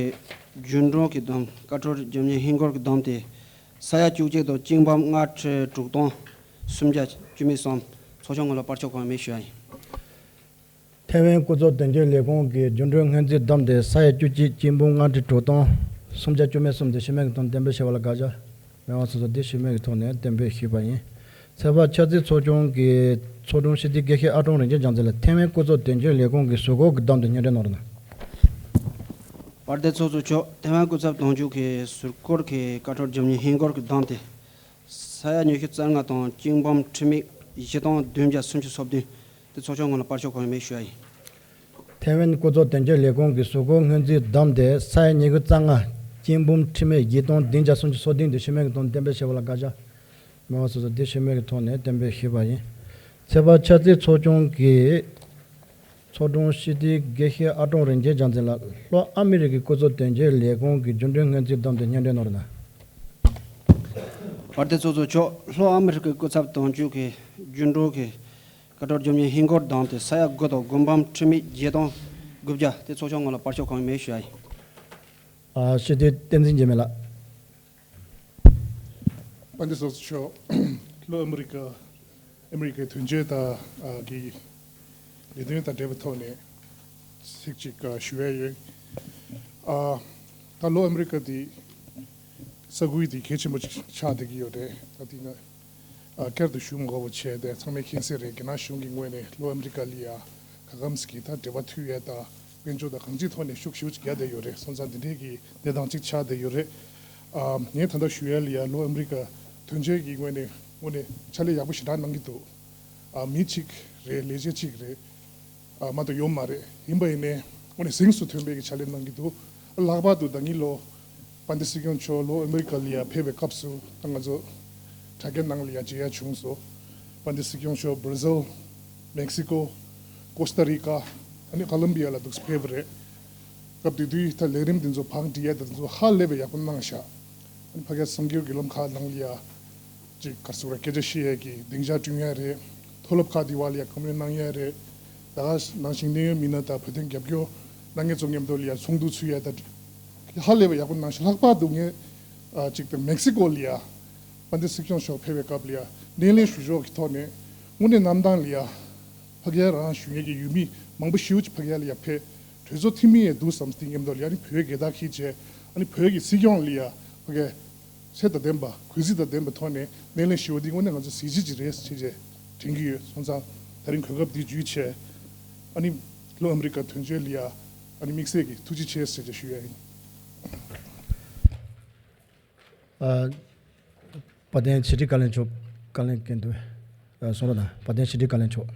རྒྱུན་གྲོན་གྱི་བསྡོམས་བཀའ་འཁྲོལ་རྒྱབ་གཉེར་ཧིན་སྒོར་གྱི་བསྡོམས་དེ་ས་ཡ་བཅུ་གཅིག་དང་གཅིག་འབུམ་ལྔ་ཁྲི་དྲུག་སྟོང་སུམ་བརྒྱ་བཅུ་མེད་གསུམ། ཚོགས་ཆུང་ངོས་ལ་བར་ཆད་གང་ཡང་མེད་ཞུ་ཡ་ཡིན། ཐེ་ཝན་སྐུ་ཚབ་དོན་གཅོད་ལས་ཁུངས་ཀྱི་རྒྱུན་གྲོན་སྔོན་རྩིས་བསྡོམས་དེ་ས་ཡ་བཅུ་གཅིག་གཅིག་འབུམ་ལྔ་ཁྲི་དྲུག་སྟོང་སུམ་བརྒྱ་བཅུ་མེད་གསུམ་དེ་སྤྱི་མོས་ཀྱི་ཐོག་གཏན་འབེབས་བྱས་པ་ལ་དགག་བྱ་མེད་པ་སོ་སོ་དེ་སྤྱི་མོས་ཀྱི་ཐོག་ནས་གཏན་འབེབས་ཞུས་པ་ཡིན། ཚོད་དཔག་འཆར་རྩིས་ཚོགས་ཆུང་གི་ཚོགས་དྲུང་སྤྱི་འཐུས་དགེ་བཤེས་ཨ་ཀྲོང་རིན་ཆེན་རྒྱལ་མཚན་ལ་ཐེ་ཝན་སྐུ་ཚབ་དོན་གཅོད་ལས་ཁུངས་ཀྱི་ཟུར་བཀོད་ཀྱི་བསྡོམས་དེ་སྙན་སྒྲོན་གནང་རོགས་གནང་། པར་དེ་ཚོགས་གཙོ་མཆོག་ཐེ་ཝན་སྐུ་ཚབ་དོན་གཅོད་ཀྱི་ཟུར་བཀོད་ཀྱི་བཀའ་འཁྲོལ་རྒྱབ་གཉེར་ཧིན་སྒོར་གྱི་བསྡོམས་དེ་ས་ཡ་ཉི་ཤུ་རྩ་ལྔ་དང་གཅིག་འབུམ་ཁྲི་མེད་བཞི་སྟོང་བདུན་བརྒྱ་སུམ་ཅུ་སོ་བདུན། དེ་ཚོགས་ཆུང་ངོས་ལ་བར་ཆད་གང་ཡང་མེད་ཞུ་ཡ་ཡིན། ཐེ་ཝན་སྐུ་ཚབ་དོན་གཅོད་ལས་ཁུངས་ཀྱི་ཟུར་བཀོད་སྔོན་རྩིས་བསྡོམས་དེ་ས་ཡ་ཉི་ཤུ་རྩ་ལྔ་གཅིག་འབུམ་ཁྲི་མེད་བཞི་སྟོང་བདུན་བརྒྱ་སུམ་ཅུ་སོ་བདུན་དེ་སྤྱི་མོས་ཀྱི་ཐོག་གཏན་འབེབས་བྱས་པ་ལ་དགག་བྱ་མེད་པ་སོ་སོ་དེ་སྤྱི་མོས་ཀྱི་ཐོག་ནས་གཏན་འབེབས་ཞུས་པ་ཡིན། ཚོད་དཔག་འཆར་རྩིས་ཚོགས་ཆུང་གི་ཚོགས་དྲུང་སྤྱི་འཐུས་དགེ་བཤེས་ཨ་ཀྲོང་རིན་ཆེན་རྒྱལ་མཚན་ལ་ལྷོ་ཨ་མི་རི་ཀའི་སྐུ་ཚབ་དོན་གཅོད་ལས་ཁུངས་ཀྱི་རྒྱུན་གྲོན་སྔོན་རྩིས་བསྡོམས་དེ་སྙན་སྒྲོན་གནང་རོགས་གནང་། པར་དེ་ཚོགས་གཙོ་མཆོག་ལྷོ་ཨ་མི་རི་ཀའི་སྐུ་ཚབ་དོན་གཅོད་ཀྱི་རྒྱུན་གྲོན་གྱི་བཀའ་འཁྲོལ་རྒྱབ་གཉེར་ཧིན་སྒོར་བསྡོམས་དེ་ས་ཡ་དགུ་དང་དགུ་འབུམ་ཁྲི་མེད་བརྒྱད་སྟོང་ དགུ་བརྒྱ་དེ་ཚོགས་ཆུང་ངོས་ལ་བར་ཆད་གང་ཡང་མེད་ཞུ་ཡ་ཡིན། ཨ། སྤྱི་འཐུས་བསྟན་འཛིན་འཇིགས་མེད་ལགས། དཔལ་ལྡན་ཚོགས་གཙོ་མཆོག་ལྷོ་ཨ་མི་རི་ཀ་ཨ་མི་རི་ཀའི་དོན་གཅོད་དང་ཨ་གི་ལས་དོན་དང་འབྲེལ་བའི་ཐོག་ནས་ཚིག་གཅིག་ཨ་ཞུ་ཡ་ཡོད། ཨ་ད་ལྷོ་ཨ་མི་རི་ཀ་འདི་ས་ཁུལ་འདི་གལ་ཆེན་པོ་ཅིག་ཆགས་བསྡད་ཀྱི་ཡོད་རེད། ད་འདི་ང་ཨ་བསྐྱར་དུ་ཞུ་མ་དགོས་པ་བྱས་ཏེ་ཚང་མས་མཁྱེན་གསལ་རེད། རྒྱ་ནག་གཞུང་གི་ངོས་ནས་ལྷོ་ཨ་མི་རི་ཀ་ལ་ཡ་ག་གམ་ཞིག་གི་ད་འབྲེལ་བ་མཐུད་ཡས་དང་དཔལ་འབྱོར་དང་གང་ཅིའི་ཐོག་ནས་ཤུགས་ཞེ་པོ་ཅིག་རྒྱག་བསྡད་ཡོད་རེད། སོང་ཙང་འདི་འདྲས་ཀྱི་གནས་སྟངས་ཅིག་ཆགས་བསྡད་ཡོད་རེད། ཨ་ངས་ད་ལྟ་ཞུ་ཡ་ལ་ཡ་ལྷོ་ཨ་མི་རི་ཀ་དོན་གཅོད་ཀྱི་ངོས་ནས་དངོས་གནས་ཕྱག་ལས་ཡག་པོ་ཞེ་དྲག་གནང་གི་འདུག་ཨ་མི་གཅིག་རེད། ལས་བྱེད་གཅིག་རེད། ཨ་མ་གཏོགས་ཡོད་མ་རེད། ཡིན་པ་ཡིན་ནའི་དངོས་གནས་གཟེངས་སུ་ཐོན་པའི་གི་ཕྱག་ལས་གནང་གི་འདུག་ལྷག་པར་དུ་ཟླ་ཉིན་ལོ་དཔལ་ལྡན་སྲིད་སྐྱོང་མཆོག་ལྷོ་ཨ་མི་རི་ཀ་ལ་ཡ་ཕེབས་པའི་སྐབས་སུ་ད་ང་ཚོ་དྲ་རྒྱའི་ནང་ལ་ཡ་མཇལ་ཡ་བྱུང་སོང་། དཔལ་ལྡན་སྲིད་སྐྱོང་མཆོག་བྷར་ཛིལ། མེག་སི་ཀོ། ཀོ་སྟ་རི་ཀ། ཨ་ནི་ཀོ་ལམ་བི་ཡ་ལ་འདུག་སེ་ཕེབས་པ་རེད། སྐབས་དེ་དུས་ད་ལས་རིམ་དེ་ཚོ་བང་སྒྲིག་ཡ་དེ་ཚོ་ཧ་ལས་པའི་ཡག་པོ་གནང་ཤག་ཨ་ནི་ཕ་གིའི་གསར་འགྱུར་བརྒྱུད་ལམ་ཁག་ནང་ལ་ཡ་ཅིག་ག་རེ་ཟེར་དགོས་རེད། སྐད་ཆ་བཤད་ཡས་ཀྱི་སྡིངས་ཆ་བསྐྲུན་ཡས་རེད། མཐོ་སློབ་ཁག་དེ་བར་ལ་ཡ་བཀའ་མོལ་གནང་ཡས་རེད། ད་ག་ནང་བཞིན་གནད་ཡོད་མི་སྣ་དང་བོད་དོན་རྒྱབ་སྐྱོར་གནང་མཁན་ཚོ་མཉམ་དུ་ལ་ཡ་ཚོགས་འདུ་ཚུགས་ཡས་ད་ཧ་ལས་པའི་ཡག་པོ་གནང་ཤག་ལྷག་པར་དུ་ངས་ཨ་ཅིག་དང་མེག་སི་ཀོ་ལ་ཡ་དཔལ་ལྡན་སྲིད་སྐྱོང་མཆོག་ཕེབས་པའི་སྐབས་ལ་ཡ་སྣེ་ལེན་ཞུ་ཕྱོགས་ཀྱི་ཐོག་ནས་དངོས་གནས་གནམ་ཐང་ལ་ཡ་ཕ་གིར་རང་བཞུགས་མཁན་གྱི་ཡུལ་མི་མང་པོ་ཞེ་པོ་ཅིག་ཕ་གི་ལ་ཡ་ཕེབས། གྲོས་ཚོགས་འཐུས་མི་ཡང་འདུག་བསམ་སྟེ་མཉམ་དུ་ལ་ཡ་ནི་བོད་རྒྱལ་དར་འཁྱེར་བྱས། ཨ་ནི་བོད་ཀྱི་སྲིད་སྐྱོང་ལ་ཡ་ཕ་གི་ཚད་དང་ལྡན་པ། གུས་བརྩི་དང་ལྡན་པའི་ཐོག་ནས་སྣེ་ལེན་ཞུ་བ་འདི་དངོས་གནས་ང་ཚོ་གཟི་བརྗིད་ཅིག་རེད་ཅེས་བྱས་དྲན་གྱི་ཡོད། སོང་ཙང་ད་རིང་གོ་སྐབས་འདི་བརྒྱུད་བྱས་ཨ་ནི་ལྷོ་ཨ་མི་རི་ཀ་དོན་གཅོད་ལ་ཡ་ཨ་ནི་དམིགས་བསལ་གྱི་ཐུགས་རྗེ་ཆེ་ཟེར་བྱས་ཞུ་ཡ་ཡིན། ཨ། དཔལ་ལྡན་ཕྱི་དྲིལ་བཀའ་བློན་མཆོག་བཀའ་ལན་སྐྱོན་འདུག་ཨ། གསུང་རོགས་གནང་། དཔལ་ལྡན་ཕྱི་དྲིལ་བཀའ་བློན་མཆོག་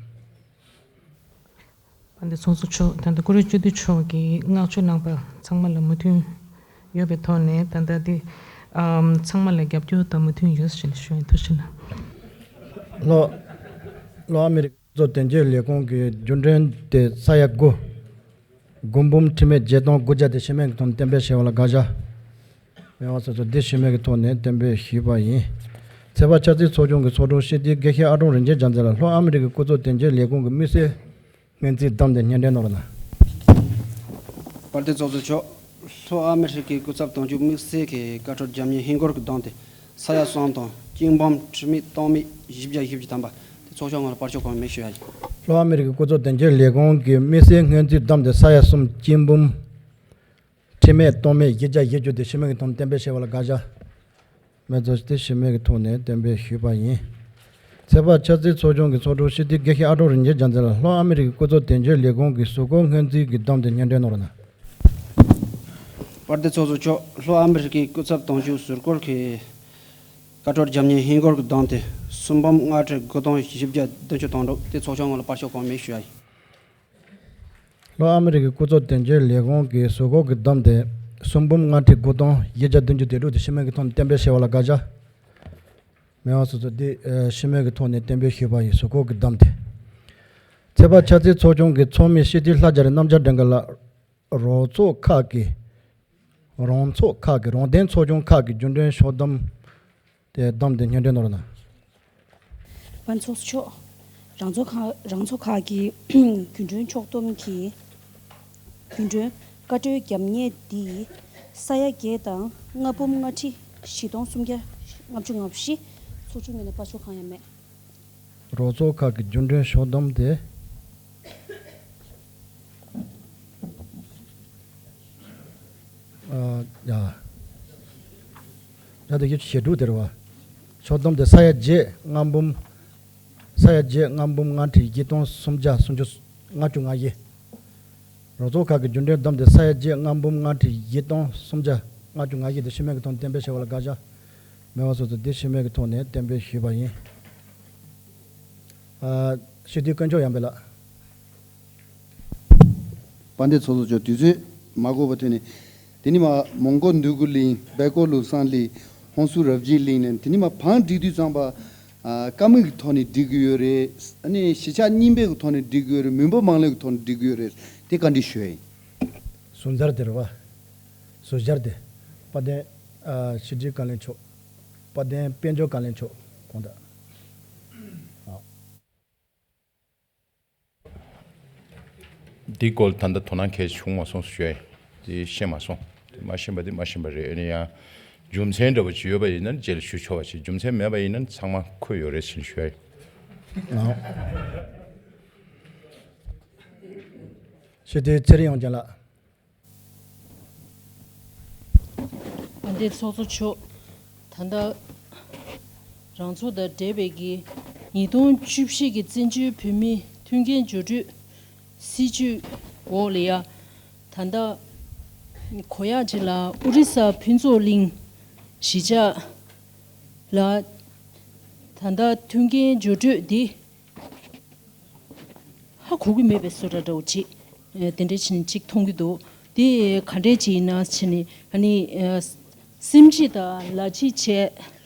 དཔལ་ལྡན་ཚོགས་གཙོ་མཆོག་ད་ལྟ་བཀུར་འོས་སྤྱི་འཐུས་མཆོག་གིས་མངགས་བཅོལ་གནང་པ་ཚང་མ་ལ་མོས་མཐུན་ཡོད་པའི་ཐོག་ནས་ད་ལྟ་འདི་ཨམ་ཚང་མ་ལ་རྒྱབ་སྐྱོར་དང་མོས་མཐུན་ཡོད་ཟེར་ནས་ཞུ་ཡིན། ཐུགས་རྗེ་གནང་། ལྷོ་ལྷོ་ཨ་མི་རི་ཀའི་སྐུ་ཚབ་དོན་གཅོད་ལས་ཁུངས་ཀྱི་རྒྱུན་གྲོན་དེ་ས་ཡ་དགུ། སྒོར་འབུམ་ཁྲི་མེད་བརྒྱད་སྟོང་དགུ་བརྒྱ་དེ་ཤི་རྨས་ཀྱི་ཐོག་ནས་གཏན་འབེབས་བྱས་པ་ལ་དགག་བྱ། མི་མང་སོ་སོ་དེ་ཤི་རྨས་ཀྱི་ཐོག་ནས་གཏན་འབེབས་ཞུས་པ་ཡིན། ཚོད་དཔག་ཆབ་སྲིད་ཚོགས་ཆུང་གི་ཚོགས་དྲུང་སྤྱི་འཐུས་དགེ་བཤེས་ཨ་ཀྲོང་རིན་ཆེན་རྒྱལ་མཚན་ལགས་ལྷོ་ཨ་མི་རི་ཀའི་སྐུ་ཚབ་དོན་གཅོད་ལས་ཁུངས་ཀྱི་དམིགས་བསལ་སྔོན་རྩིས་བདམས་ཏེ་སྙན་སྒྲོན་གནང་རོགས་གནང་། དཔལ་ལྡན་ཚོགས་གཙོ་མཆོག་ལྷོ་ཨ་མི་རི་ཀའི་སྐུ་ཚབ་དོན་གཅོད་དམིགས་བསལ་གྱི་བཀའ་འཁྲོལ་རྒྱབ་གཉེར་ཧིན་སྒོར་གྱིས་བདམས་ཏེ་ས་ཡ་གསུམ་དང་སྐྱིན་འབུམ་ཁྲི་མེད་སྟོང་མེད་བཞི་བརྒྱ་བཞི་བཅུ་ཐམ་པ་དེ་ཚོགས་ཆུང་ངོས་ལ་བར་ཆད་གང་ཡང་མེད་ཞུ་ཡ་ཡིན། ལྷོ་ཨ་མི་རི་ཀའི་སྐུ་ཚབ་དོན་གཅོད་ལས་ཁུངས་ཀྱི་དམིགས་བསལ་སྔོན་རྩིས་བདམས་ཏེ་ས་ཡ་གསུམ་སྐྱིན་འབུམ་ཁྲི་མེད་སྟོང་མེད་བཞི་བརྒྱ་བཞི་བཅུ་དེ་ཤི་རྨས་ཀྱི་ཐོག་ནས་གཏན་འབེབས་བྱས་པ་ལ་དགག་བྱ། མི་མང་སོ་སོ་དེ་ཤི་རྨས་ཀྱི་ཐོག་ནས་གཏན་འབེབས་ཞུས་པ་ཡིན། ཚོད་དཔག་ཆབ་སྲིད་ཚོགས་ཆུང་གི་ཚོགས་དྲུང་སྤྱི་འཐུས་དགེ་བཤེས་ཨ་ཀྲོང་རིན་ཆེན་རྒྱལ་མཚན་ལགས་ལྷོ་ཨ་མི་རི་ཀའི་སྐུ་ཚབ་དོན་གཅོད་ལས་ཁུངས་ཀྱི་གཟའ་འཁོར་སྔོན་རྩིས་ཀྱིས་བདམས་ཏེ་སྙན་སྒྲོན་གནང་རོགས་གནང་། དཔལ་ལྡན་ཚོགས་གཙོ་མཆོག་ལྷོ་ཨ་མི་རི་ཀའི་སྐུ་ཚབ་དོན་གཅོད་ཟུར་བཀོལ་གྱི་བཀའ་འཁྲོལ་རྒྱབ་གཉེར་ཧིན་སྒོར་གྱིས་བདམས་ཏེ་སུམ་འབུམ་ལྔ་ཁྲི་དགུ་སྟོང་བཞི་བརྒྱ་བདུན་ཅུ་དོན་དྲུག་དེ་ཚོགས་ཆུང་ངོས་ལ་བར་ཆད་གང་ཡང་མེད་ཞུ་ཡ་ཡིན། ལྷོ་ཨ་མི་རི་ཀའི་སྐུ་ཚབ་དོན་གཅོད་ལས་ཁུངས་ཀྱི་གཟའ་འཁོར་གྱིས་བདམས་ཏེ་སུམ་འབུམ་ལྔ་ཁྲི་དགུ་སྟོང་བཞི་བརྒྱ་བདུན་ཅུ་དོན་དྲུག་དེ་ཤི་རྨས་ཀྱི་ཐོག་ནས་གཏན་འབེབས་བྱས་པ་ལ་དགག་བྱ། མི་མང་སོ་སོ་དེ་ཨ་ཤི་རྨས་ཀྱི་ཐོག་ནས་གཏན་འབེབས་ཞུས་པ་ཡིན། གཟའ་འཁོར་གྱིས་བདམས་ཏེ། ཚོད་དཔག་ཆབ་སྲིད་ཚོགས་ཆུང་གི་ཚོགས་མི་སྤྱི་འཐུས་ལྷ་རྒྱ་རི་རྣམ་རྒྱལ་སྒྲོལ་དཀར་ལགས། རོགས་ཚོགས་ཁག་གི་རང་ཚོགས་ཁག་གི་རང་བདེན་ཚོགས་ཆུང་ཁག་གི་རྒྱུན་གྲོན་ཤོག་ཐམ་དེ་བདམས་ཏེ་སྙན་སྒྲོན་གནང་རོགས་གནང་། དཔལ་ཚོགས་གཙོ་མཆོག་རང་ཚོགས་ཁག་རང་ཚོགས་ཁག་གི་རྒྱུན་གྲོན་ཤོག་ཐམ་གྱི་རྒྱུན་གྲོན་བཀའ་འཁྲོལ་རྒྱབ་གཉེར་འདི་ས་ཡ་བརྒྱད་དང་ལྔ་འབུམ་ལྔ་ཁྲི་བཞི་སྟོང་སུམ་བརྒྱ་ལྔ་བཅུ་ང་བཞི། ཚོགས་ཆུང་ངོས་ནས་བར་ཆད་གང་ཡང་མེད། རོགས་ཚོགས་ཁག་གི་རྒྱུན་གྲོན་ཤོག་ཐམ་དེ། ཨ། ཡ། ཡ་དེ་ཡོད་ཞེ་དྲུག་དེ་རེད་བ། ཤོག་ཐམ་དེ་ས་ཡ་བརྒྱད་ལྔ་འབུམ། ས་ཡ་བརྒྱད་ལྔ་འབུམ་ལྔ་ཁྲི་བཞི་སྟོང་སུམ་བརྒྱ་སུམ་ཅུ་ལྔ་བཅུ་ང་བཞི། རོགས་ཚོགས་ཁག་གི་རྒྱུན་གྲོན་བདམས་ཏེ་ས་ཡ་བརྒྱད་ལྔ་འབུམ་ལྔ་ཁྲི་བཞི་སྟོང་སུམ་བརྒྱ་ལྔ་བཅུ་ང་བཞི་དེ་ཤི་རྨས་ཀྱི་ཐོག་ནས་གཏན་འབེབས་བྱས་པ་ལ་དགག་བྱ། མི་མང་སོ་སོ་དེ་ཤི་རྨས་ཀྱི་ཐོག་ནས་གཏན་འབེབས་ཞུས་པ་ཡིན། ཨ། སྤྱི་འཐུས་དཀོན་མཆོག་ཡར་འཕེལ་ལགས། དཔལ་ལྡན་ཚོགས་གཙོ་མཆོག་དུས་ཚོད་མ་འགོར་བར་ཐོན་ནས། དེ་ནི་མ་མོན་གྷོ་འདོད་རྒུ་གླིང་། སྦེལ་ཀོབ་ལུགས་བཟང་གླིང་། ཧོན་སུར་རབ་རྒྱས་གླིང་ནས། དེ་ནི་མ་བང་སྒྲིག་དུས་ཙམ་པ། ཨ། བཀའ་མོལ་གྱི་ཐོག་ནས་སྒྲིག་གི་ཡོད་རེད། ཨ་ནི་གཞིས་ཆགས་རྙིང་པའི་གི་ཐོག་ནས་སྒྲིག་གི་ཡོད་རེད། མུན་པ་མང་ལོས་གི་ཐོག་ནས་སྒྲིག་གི་ཡོད་རེད། དེ་བཀའ་འདྲི་ཞུ་ཡ་ཡིན། ཟུར་འཇར་དེ་རེད་བ། ཟུར་འཇར་དེ། དཔལ་ལྡན། ཨ། ཕྱི་དྲིལ་བཀའ་བློན་མཆོག་དཔལ་ལྡན་དཔལ་འབྱོར་བཀའ་བློན་མཆོག་དགོངས་དག་ཨ། འདི་སྐོར་ད་ལྟ་དོ་སྣང་གལ་ཆེ་བྱུང་མ་སོང་ཞུ་ཡ་ཡིན། དེ་ཤེས་མ་སོང་། དེ་མ་ཤེས་པ་དེ་མ་ཤེས་པ་རེད། ཨ་ནི་ཡང་རྒྱུ་མཚན་འདྲ་པོ་ཅིག་ཡོད་པ་ཡིན་ན་རྗེས་ལ་ཞུ་ཆོག་པ་ཞིག་རྒྱུ་མཚན་མེད་པ་ཡིན་ན་ཚང་མ་འཁོད་ཡོད་རེད་ཟེར་ཞུ་ཡ་ཡིན། ལགས། ཞུ་དེ་ཚེ་རིང་དབྱངས་ཅན་ལགས། དཔལ་ལྡན་ཚོགས་གཙོ་མཆོག་ད་ལྟ་རང་ཚོ་དང་འབྲེལ་བའི་གི་ཉིས་སྟོང་བཅུ་བཞི་གི་བཙན་བྱོལ་བོད་མིའི་མཐུན་རྐྱེན་སྦྱོར་སྤྲོད་སྲིད་ཇུས་འོག་ལ་ཡ། ད་ལྟ་གོ་ཡག་ཅིག་ལ་ཨོ་རི་ས་ཕུན་ཚོགས་གླིང་གཞིས་ཆགས་ལ་ད་ལྟ་མཐུན་རྐྱེན་སྦྱོར་སྤྲོད་འདི་ཧ་གོ་གི་མེད་པའི་བཟོ་འདྲ་འདྲ་བོ་ཅིག་ཨ་དེ་འདྲ་བྱས་ནས་ཅིག་མཐོང་གི་འདུག་དེ་ག་འདྲས་ཅིག་ཡིན་ན་བྱས་ནས་ཨ་ནི་ཨ་སེམས་ཕྱི་དང་ལག་ཕྱི་བྱས་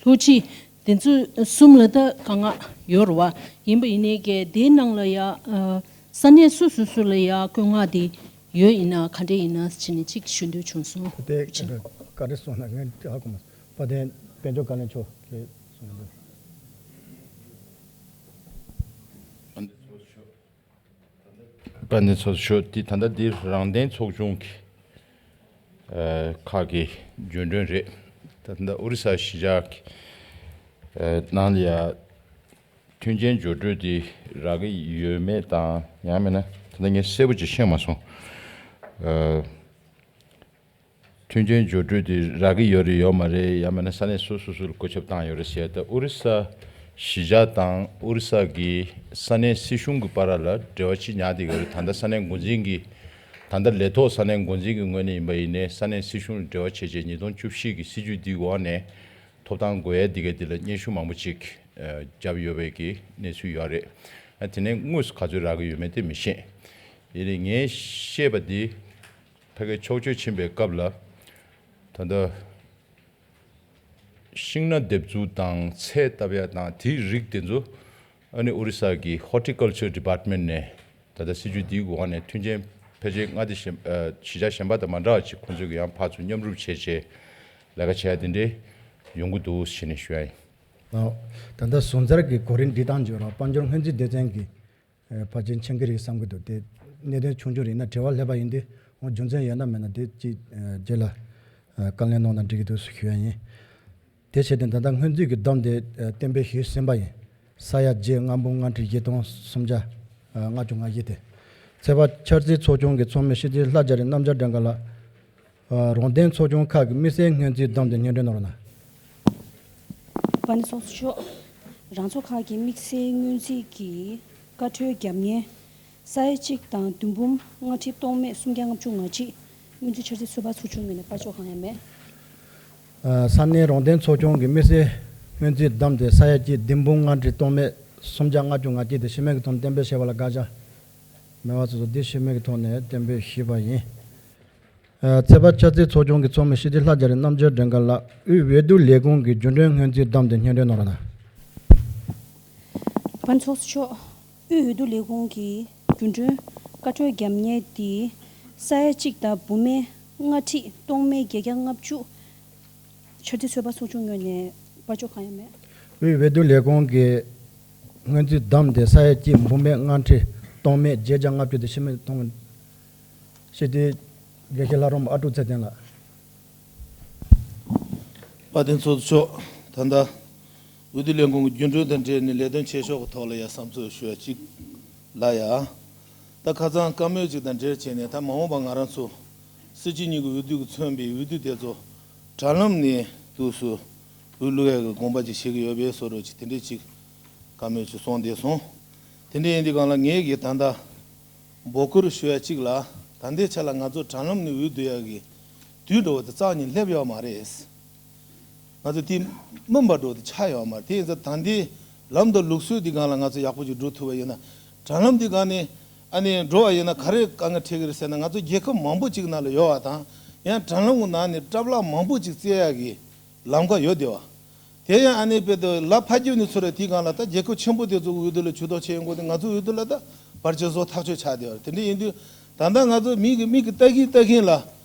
ལྷོ་ཕྱི་དེ་ཚོ་གསུམ་ལ་ད་དཀའ་ངལ་ཡོད་རེད་བ། ཡིན་པ་ཡིན་ནའི་གི་དེའི་ནང་ལ་ཡ་ཨ་ས་གནས་སོ་སོ་སོ་ལ་ཡ་བཀོད་མངགས་དེ་ཡོད་ཡིན་ན་ག་འདྲས་ཡིན་ན་བྱས་ནས་ཅིག་ཞུ་འདོད་བྱུང་སོང་། དེ་བཀའ་དྲིན་གསུངས་ན་ངས་ཧ་གོ་མ་སོང་། དཔལ་ལྡན་དཔལ་འབྱོར་བཀའ་བློན་མཆོག་གིས་གསུངས་འདུག་དཔལ་ལྡན་ཚོགས་གཙོ་མཆོག་དེ་ད་ལྟ་འདི་རང་བདེན་ཚོགས་ཆུང་གི་ཨ་ཁག་གི་རྒྱུན་གྲོན་རེད། ད་ལྟ་ཨོ་རི་ས་གཞིས་ཆགས་ཀྱི་ཨ་ནང་ལ་ཡ་མཐུན་རྐྱེན་སྦྱོར་སྤྲོད་དེ་རག་གི་ཡོད་མེད་དང་ཡང་མིན་ན་ད་ལྟ་ངས་གསལ་པོ་ཅིག་ཤེས་མ་སོང་། ཨ། མཐུན་རྐྱེན་སྦྱོར་སྤྲོད་དེ་རག་གི་ཡོད་རེད་ཡོད་མ་རེད། ཡང་མིན་ན་ས་གནས་སོ་སོ་སོ་ལ་བཀོད་ཁྱབ་བཏང་ཡོད་རེད་ཟེར། ད་ཨོ་རི་ས་གཞིས་ཆགས་དང་ཨོ་རི་ས་གི་ས་གནས་སྲིད་གཞུང་གི་བར་ལ་འབྲེལ་བ་ཅིག་ཉར་བསྡད་ཡོད་རེད། ད་ལྟ་ས་གནས་འགོ་འཛིན་གྱི་ད་ལྟ་ལས་ཐོག་ས་གནས་འགོ་འཛིན་གྱི་ངོས་ནས་ཡིན་པ་ཡིན་ནའི་ས་གནས་སྲིད་གཞུང་ལ་འབྲེལ་བ་བྱས་རྗེས་ཉིས་སྟོང་བཅུ་བཞི་གི་སྲིད་ཇུས་འདིའི་འོག་ནས་ཐོབ་ཐང་དགོས་ཡ་འདི་ག་འདི་ལ་སྙན་ཞུ་མང་པོ་ཅིག་བརྒྱབ་ཡོད་པའི་གི་གནས་ཚུལ་ཡོད་རེད། ཨ་དེ་ནས་དངོས་སུ་ག་ཚོད་རག་གི་ཡོད་མེད་དེ་མི་ཤེས། ཡིན་ནའི་ངས་ཤེས་པ་འདི། ཕ་གིར་ཕྱོགས་བཅུར་ཕྱིན་པའི་སྐབས་ལ། ད་ལྟ་ཤིང་སྣ་འདེབས་འཛུགས་དང་ཚལ་བཏབ་ཡ་དང་དེའི་རིགས་དེ་ཚོ་ཨ་ནི་ཨོ་རི་ས་གི་Horticulture Department ནས་ད་ལྟ་སྲིད་ཇུས་འདིའི་འོག་ནས་མཐུན་རྐྱེན་ཕལ་ཆེར་མངའ་སྡེ་གཞན་ཨ་གཞིས་ཆགས་གཞན་པ་དང་མ་འདྲ་བ་ཅིག་ཁོང་ཚོས་ཀྱི་ཡང་ཕར་ཚུར་མཉམ་རུབ་བྱས་རྗེས་ལས་ཀ་བྱས་ཡ་དེ་འདྲའི་ཡོང་གི་འདུག་ཞེས་ནས་ཞུ་ཡ་ཡིན། ལགས། ད་ལྟ་ཟུར་འཛར་གྱི་གོ་རིམ་འགྲིག་སྟངས་བརྗོད་རོགས། དཔལ་འབྱོར་སྔོན་རྩིས་སྡེ་ཚན་གྱི་ཨ་ཕལ་ཆེར་མཁྱེན་གྱི་རེད་བསམ་གྱི་འདུག་དེ་གནད་དོན་ཆུང་ཆུང་རེད་ན་དྲི་བ་སླེབས་པ་ཡིན་དུས་འོ་རྒྱུ་མཚན་ཡོད་ན་མེད་ན་དེ་ཅིག་ཨ་རྗེས་ལ་ཨ་བཀའ་ལན་གནང་ན་འགྲིག་གི་འདུག་ཞུ་ཡ་ཡིན། དེ་བྱས་ཏེ་ད་ལྟ་སྔོན་རྩིས་ཀྱི་བསྡོམས་དེ་ཨ་གཏན་འབེབས་ཞུས་ཟིན་པ་ཡིན། ས་ཡ་བརྒྱད་ལྔ་འབུམ་ལྔ་ཁྲི་བཞི་སྟོང་སུམ་བརྒྱ་ཨ་ལྔ་བཅུ་ང་བཞི་དེ། ཚོད་དཔག་འཆར་རྩིས་ཚོགས་ཆུང་གི་ཚོགས་མི་སྤྱི་འཐུས་ལྷ་རྒྱ་རི་རྣམ་རྒྱལ་སྒྲོལ་དཀར་ལགས། ཨ་རོང་འདེམས་ཚོགས་ཆུང་ཁག་གི་དམིགས་བསལ་སྔོན་རྩིས་བསྡོམས་དེ་སྙན་སྒྲོན་གནང་རོགས་གནང་། དཔལ་ལྡན་ཚོགས་གཙོ་མཆོག་རང་ཚོ་ཁག་གི་དམིགས་བསལ་སྔོན་རྩིས་ཀྱི་བཀའ་འཁྲོལ་རྒྱབ་མཁན་ས་ཡ་གཅིག་དང་བདུན་འབུམ་ལྔ་ཁྲི་སྟོང་མེད་སུམ་བརྒྱ་ལྔ་བཅུ་ང་གཅིག་སྔོན་རྩིས་འཆར་རྩིས་ཚོད་དཔག་ཚོགས་ཆུང་ངོས་ནས་དཔལ་འབྱོར་གང་ཡང་མེད། ཨ་ས་གནས་རོང་འདེམས་ཚོགས་ཆུང་གི་དམིགས་བསལ་སྔོན་རྩིས་བསྡོམས་དེ་ས་ཡ་གཅིག་བདུན་འབུམ་ལྔ་ཁྲི་སྟོང་མེད་སུམ་བརྒྱ་ལྔ་བཅུ་ང་གཅིག་དེ་ཤེས་མེད་ཀྱི་ཐོག་ནས་གཏན་འབེབས་བྱས་པ་ལ་དགག་བྱ་མེད་པ་སོ་སོ་འདི་ཤེས་མེད་ཀྱི་ཐོག་ནས་གཏན་འབེབས་ཞུས་པ་ཡིན། ཨ་ཚོད་དཔག་འཆར་རྩིས་ཚོགས་ཆུང་གི་ཚོགས་མི་སྤྱི་འཐུས་ལྷ་རྒྱ་རི་རྣམ་རྒྱལ་སྒྲོལ་དཀར་ལགས། དབུས་འོས་བསྡུ་ལས་ཁུངས་ཀྱི་རྒྱུན་གྲོན་སྔོན་རྩིས་བསྡོམས་དེ་སྙན་སྒྲོན་གནང་རོགས་གནང་། དཔལ་ལྡན་ཚོགས་གཙོ་མཆོག་དབུས་འོས་བསྡུ་ལས་ཁུངས་ཀྱི་རྒྱུན་གྲོན་བཀའ་འཁྲོལ་རྒྱབ་མཁན་དེ་ས་ཡ་གཅིག་དང་འབུམ་མེད་ལྔ་ཁྲི་སྟོང་མེད་བརྒྱད་བརྒྱ་ལྔ་བཅུ། འཆར་རྩིས་ཚོད་དཔག་ཚོགས་ཆུང་ངོས་ནས་དཔལ་འབྱོར་གང་ཡང་མེད། དབུས་འོས་བསྡུ་ལས་ཁུངས་ཀྱི་སྔོན་རྩིས་བསྡོམས་དེ་ས་ཡ་གཅིག་འབུམ་མེད་ལྔ་ཁྲི་སྟོང་མེད་བརྒྱད་བརྒྱ་ལྔ་བཅུ་དེ་ཤེས་མེད་གཏོང་། སྤྱི་འཐུས་དགེ་བཤེས་ལྷ་རམས་པ་ཨ་ཀྲུག་ཚེ་བརྟན་ལགས། དཔལ་ལྡན་ཚོགས་གཙོ་མཆོག་ད་ལྟ་འོས་བསྡུ་ལས་ཁུངས་ཀྱི་རྒྱུན་གྲོན་དང་འབྲེལ་ནས་ལས་དོན་ཆེ་ཤོས་ཀྱི་ཐོག་ལ་ཡ་བསམ་ཚུལ་ཞུ་ཡ་གཅིག་ལ་ཡ། ད་ཁ་སང་བཀའ་མོལ་ཅིག་དང་འབྲེལ་བྱས་ནས་ད་མ་འོངས་པ་ང་རང་ཚོ་སྲིད་སྤྱི་གཉིས་ཀྱི་འོས་བསྡུ་གིས་མཚོན་པའི་འོས་བསྡུ་དེ་ཚོ་དྲ་ལམ་ནས་དུས་སུ་འོས་བླུག་ཡ་གི་དགོངས་པ་ཅིག་བཞེས་ཀྱི་ཡོད་པའི་བཟོ་འདྲ་ཅིག་དེ་འདྲའི་ཅིག་བཀའ་མོལ་ཅིག་གསུངས་བསྡད་སོང་། དེ་འདྲ་ཡིན་དུས་སྒང་ལ་ངས་ཀྱིས་ད་ལྟ་འབོད་སྐུལ་ཞུ་ཡ་གཅིག་ལ་ད་ལྟའི་ཆ་ལ་ང་ཚོ་དྲ་ལམ་ནས་འོས་བསྡུ་ཡ་གི་དུས་འགྲོ་བ་དེ་རྩ་བ་ནས་སླེབས་ཡོད་མ་རེད། ང་ཚོ་དེ་མིན་པ་འགྲོ་དེ་ཆགས་ཡོད་མ་རེད། དེ་ཡིན་ཙང་ད་ལྟའི་ལམ་དང་ལུགས་སྲོལ་འདི་སྒང་ལ་ང་ཚོ་ཡག་པོ་ཅིག་འགྲོ་ཐུབ་པ་ཡིན་ན། དྲ་ལམ་འདི་སྒང་ནས་ཨ་ནི་འགྲོ་བ་ཡིན་ན་ག་རེ་དཀའ་ངལ་འཕྲད་ཀྱི་རེད་ཟེར་ན། ང་ཚོ་རྒྱལ་ཁབ་མང་པོ་ཅིག་ནང་ལ་ཡོད་པ་དང་ཡང་དྲ་ལམ་གྱི་ནང་ནས་སྐྲ་ལག་མང་པོ་ཅིག་བཙལ་ཡག་གི་ལམ་ཁ་ཡོད་བསྡད་པ། དེ་ཡང་ཨ་ནི་དཔེ་དེ་ལ་ཕ་རྒྱུད་ནས་ཚུར་རེ་དེའི་སྒང་ལ་ད་རྒྱལ་ཁབ་ཆེན་པོ་དེ་ཚོ་གི་འོས་བསྡུ་ལ་ཇུས་གཏོགས་བྱེད་ཡོང་གི་འདུག་ང་ཚོའི་འོས་བསྡུ་ལ་ད་བར་ཆད་བཟོ་ཐག་ཆོད་ཆགས་བསྡད་པ་རེད། དེ་འདྲ་ཡིན་དུས་ད་ལྟ་ང་ཚོ་མིག་གི་མིག་གིས་ལྟ་གིན་ལྟ་གིན་ལ།